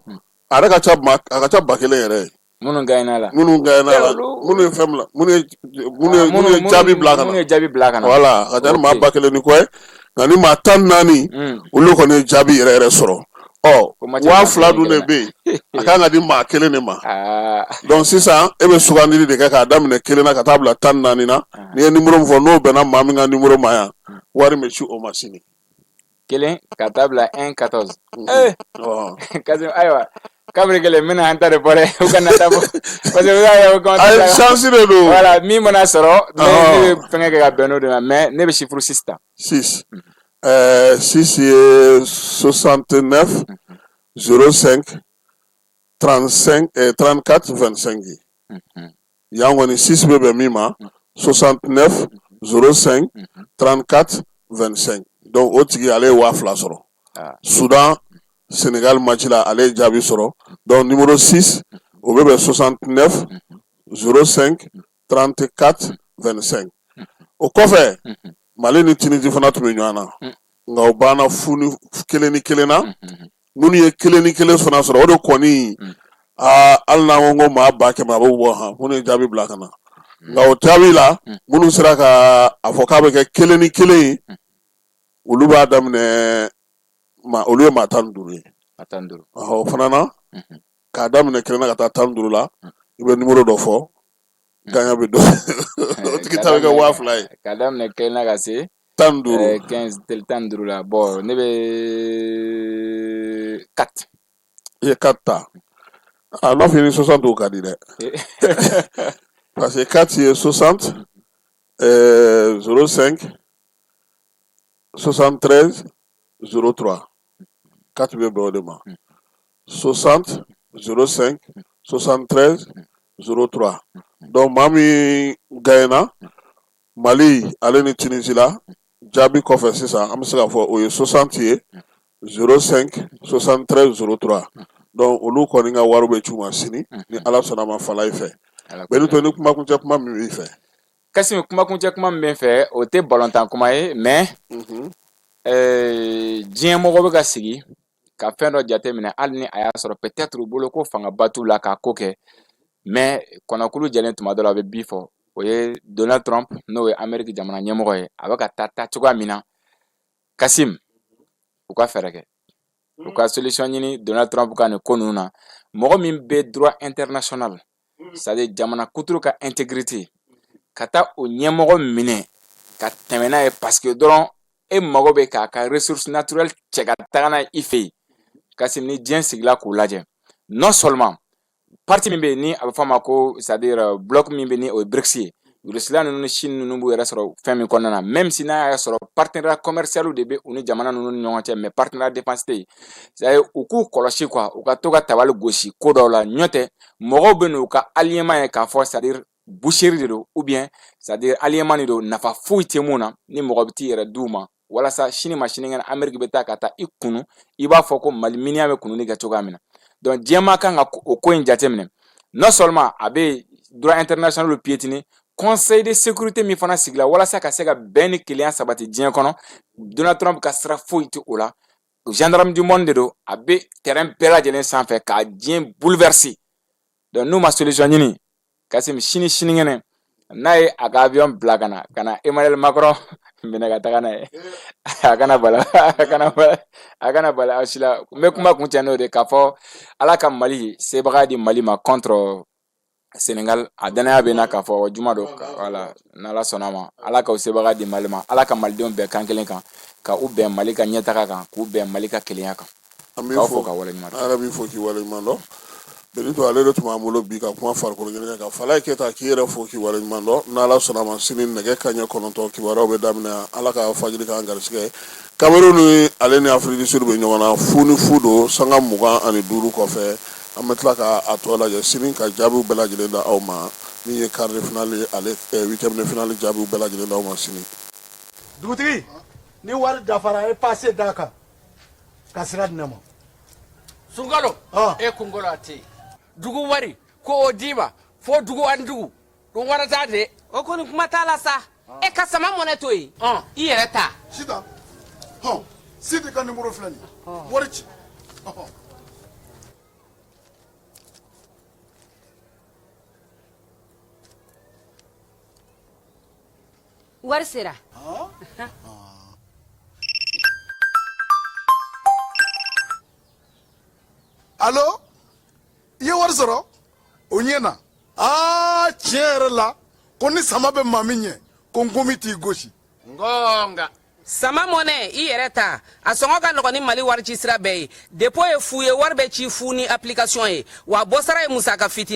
a yɛrɛ ka ca, a ka ca 1000 yɛrɛ ye. Minnu gagné la. Minnu gagné la, minnu ye fɛn bila, minnu ye jaabi bila ka na. Minnu ye jaabi bila ka na. Voilà, a ka ca ni maa 1000 ni kɔ ye, nka ni maa 14, olu kɔni ye jaabi yɛrɛ yɛrɛ sɔrɔ. Ɔ, 2000 dun de bɛ yen, a kan ka di maa kelen de ma. Donc sisan e bɛ sugandili de kɛ k'a daminɛ kelen na ka taa bila 14 na. N'i ye numéro min fɔ, n'o bɛnna maa min ka numéro ma yan, wari bɛ ci o ma sini. Kelen ka taa bila 1 14. Kasim, ayiwa, kabiri kelen n bɛna an ta de fɔ dɛ, u kana taa fɔ parce que ayi, chance de don. Voilà, min mana sɔrɔ, ne bɛ fɛngɛ kɛ ka bɛn n'o de ma, mais ne bɛ chiffre 6 ta. 6, 6 ye 69 05 35 34 25 ye. Yan kɔni 6 bɛ bɛn min ma, 69 05 34 25. Donc o tigi, ale ye 2000 sɔrɔ. Soudan Sénégal match la, ale ye jaabi sɔrɔ. Donc numéro 6, o bɛ bɛn 69 05 34 25. O kɔfɛ, Mali ni Tunisie fana tun bɛ ɲɔgɔn na, nka o banna fu ni kelen ni kelen na. Minnu ye kelen ni kelen fana sɔrɔ, o de kɔni, aa, hali n'an ko maa 100 000, a b'o bɔ han, minnu ye jaabi bila ka na. Nka o jaabi la, minnu sera ka a fɔ k'a bɛ kɛ kelen ni kelen ye, olu b'a daminɛ ma, olu ye maa 15 ye. O fana na, k'a daminɛ kelen na ka taa 15 la, i bɛ numéro dɔ fɔ, gagnant bɛ don, o tigi ta bɛ kɛ 2000 ye. K'a daminɛ kelen na ka se 15. 15, 15 la. Bon, ne bɛ 4. I ye 4 ta. A n'a fɔ i ni 60 ka di dɛ, parce que 4 ye 60 05 73 03. 4 bɛ bɛn o de ma, 60 05 73 03. Donc maa min gagnera Mali ale ni Tunisie la, jaabi kɔfɛ sisan, an bɛ se k'a fɔ o ye 60 ye 05 73 03. Donc olu kɔni ka wari bɛ c'u ma sini ni Ala sɔnna ma Falaye fɛ. Benito, ni kumakuncɛ kuma min b'i fɛ. Kasimi, kumakuncɛ kuma min bɛ n fɛ, o tɛ balontan kuma ye, mais diɲɛ mɔgɔ bɛ ka sigi ka fɛn dɔ jateminɛ, hali ni a y'a sɔrɔ peut-être u bolo ko fangaba t'u la k'a ko kɛ, mais kɔnɔkulu jɛlen tuma dɔ la a bɛ bi fɔ. O ye Donald Trump, n'o ye Amérique jamana ɲɛmɔgɔ ye, a bɛ ka taa taa cogoya min na. Kasim, u ka fɛɛrɛ kɛ, u ka solution ɲini Donald Trump ka nin ko ninnu na. Mɔgɔ min bɛ droit international, c'est à dire jamana kuturu ka intégrité, ka taa o ɲɛmɔgɔ minɛ ka tɛmɛ n'a ye parce que dɔrɔn e mago bɛ k'a ka ressource naturelle cɛ ka taga n'a ye i fɛ yen. Kasim, ni diɲɛ sigila k'o lajɛ, non seulement parti min bɛ yen ni a bɛ fɔ a ma ko, c'est à dire bloc min bɛ ni o ye BRICS ye, Russie ninnu ni Chine ninnu b'u yɛrɛ sɔrɔ fɛn min kɔnɔna na, même si n'a y'a sɔrɔ partenariat commercial de bɛ u ni jamana ninnu ni ɲɔgɔn cɛ, mais partenariat défense tɛ yen. C'est à dire u k'u kɔlɔsi quoi, u ka to ka tabali gosi ko dɔw la. Ɲɔ tɛ mɔgɔw bɛ n'u ka alignement ye k'a fɔ, c'est à dire boucherie de don, ou bien c'est à dire alignement de don, nafa foyi tɛ mun na, ni mɔgɔ bɛ t'i yɛrɛ d'u ma walasa sini ma sinikɛnɛ Amérique bɛ taa ka taa i kunu, i b'a fɔ ko Mali miniya bɛ kununi kɛ cogoya min na. Donc diɲɛmaa kan ka o ko in jateminɛ. Non seulement a bɛ droit international piétiner, conseil de sécurité min fana sigila walasa ka se ka bɛn ni kelenya sabati diɲɛ kɔnɔ, Donald Trump ka sira foyi tɛ o la. Gendarme du monde de don, a bɛ terrain bɛɛ lajɛlen sanfɛ k'a diɲɛ bouleverser. Donc n'u ma solution ɲini, Kasim, sini sinikɛnɛ n'a ye a ka avion bila ka na ka na Emmanuel Macron minɛ ka taga n'a ye, a kana bala, a kana bala, a kana bala aw si la. N bɛ kuma kuncɛ n'o de k'a fɔ Ala ka Mali sebaga di Mali ma contre Sénégal. A danaya bɛ n na k'a fɔ juma don, voilà, n'Ala sɔnna ma, Ala k'aw sebaga di Mali ma. Ala ka malidenw bɛn kan kelen kan, ka u bɛn Mali ka ɲɛtaga kan, k'u bɛn Mali ka kelenya kan. An b'i fo ka waleɲuman dɔn. An yɛrɛ b'i fo k'i waleɲuman dɔn. Benito, ale de tun b'an bolo bi ka kuma farikolo ɲɛnajɛ kan. Falaye Keyita, k'i yɛrɛ fo k'i waleɲuman dɔn. N'Ala sɔnna ma, sini nɛgɛ kanɲɛ 9 kibaruyaw bɛ daminɛ. Ala ka fajiri k'an garisɛgɛ ye. Cameroun ni ale ni Afrique du Sud bɛ ɲɔgɔn na, 0-0 don, sanga 25 kɔfɛ. An bɛ tila ka a tɔ lajɛ sini ka jaabiw bɛɛ lajɛlen da aw ma, min ye quart de finale ye, ale huitième de finale jaabiw bɛɛ lajɛlen da aw ma sini. Dugutigi, ni wari dafara, e pase d'a kan ka sira di ne ma. Sunkalo, e kunkolo a tɛ yen. Dugu wari ko o d'i ma fo dugu ani dugu dun wara t'a de. O kɔni kuma t'a la sa. E ka sama mɔnɛ to yen, i yɛrɛ ta. Sitan, hɔn, Sidi ka nimoro filɛ nin ye, wari ci. Wari sera. Alo, i ye wari sɔrɔ? O ɲɛna. Aa, tiɲɛ yɛrɛ la, ko ni sama bɛ maa min ɲɛ, ko nkomi t'i gosi. Ngonga. Sama Mɔnɛ, i yɛrɛ ta, a sɔngɔ ka nɔgɔn ni Mali wari ci sira bɛɛ ye. Dépôt ye fu ye, wari bɛ ci fu ni application ye, wa bɔsara ye musaka fitinin.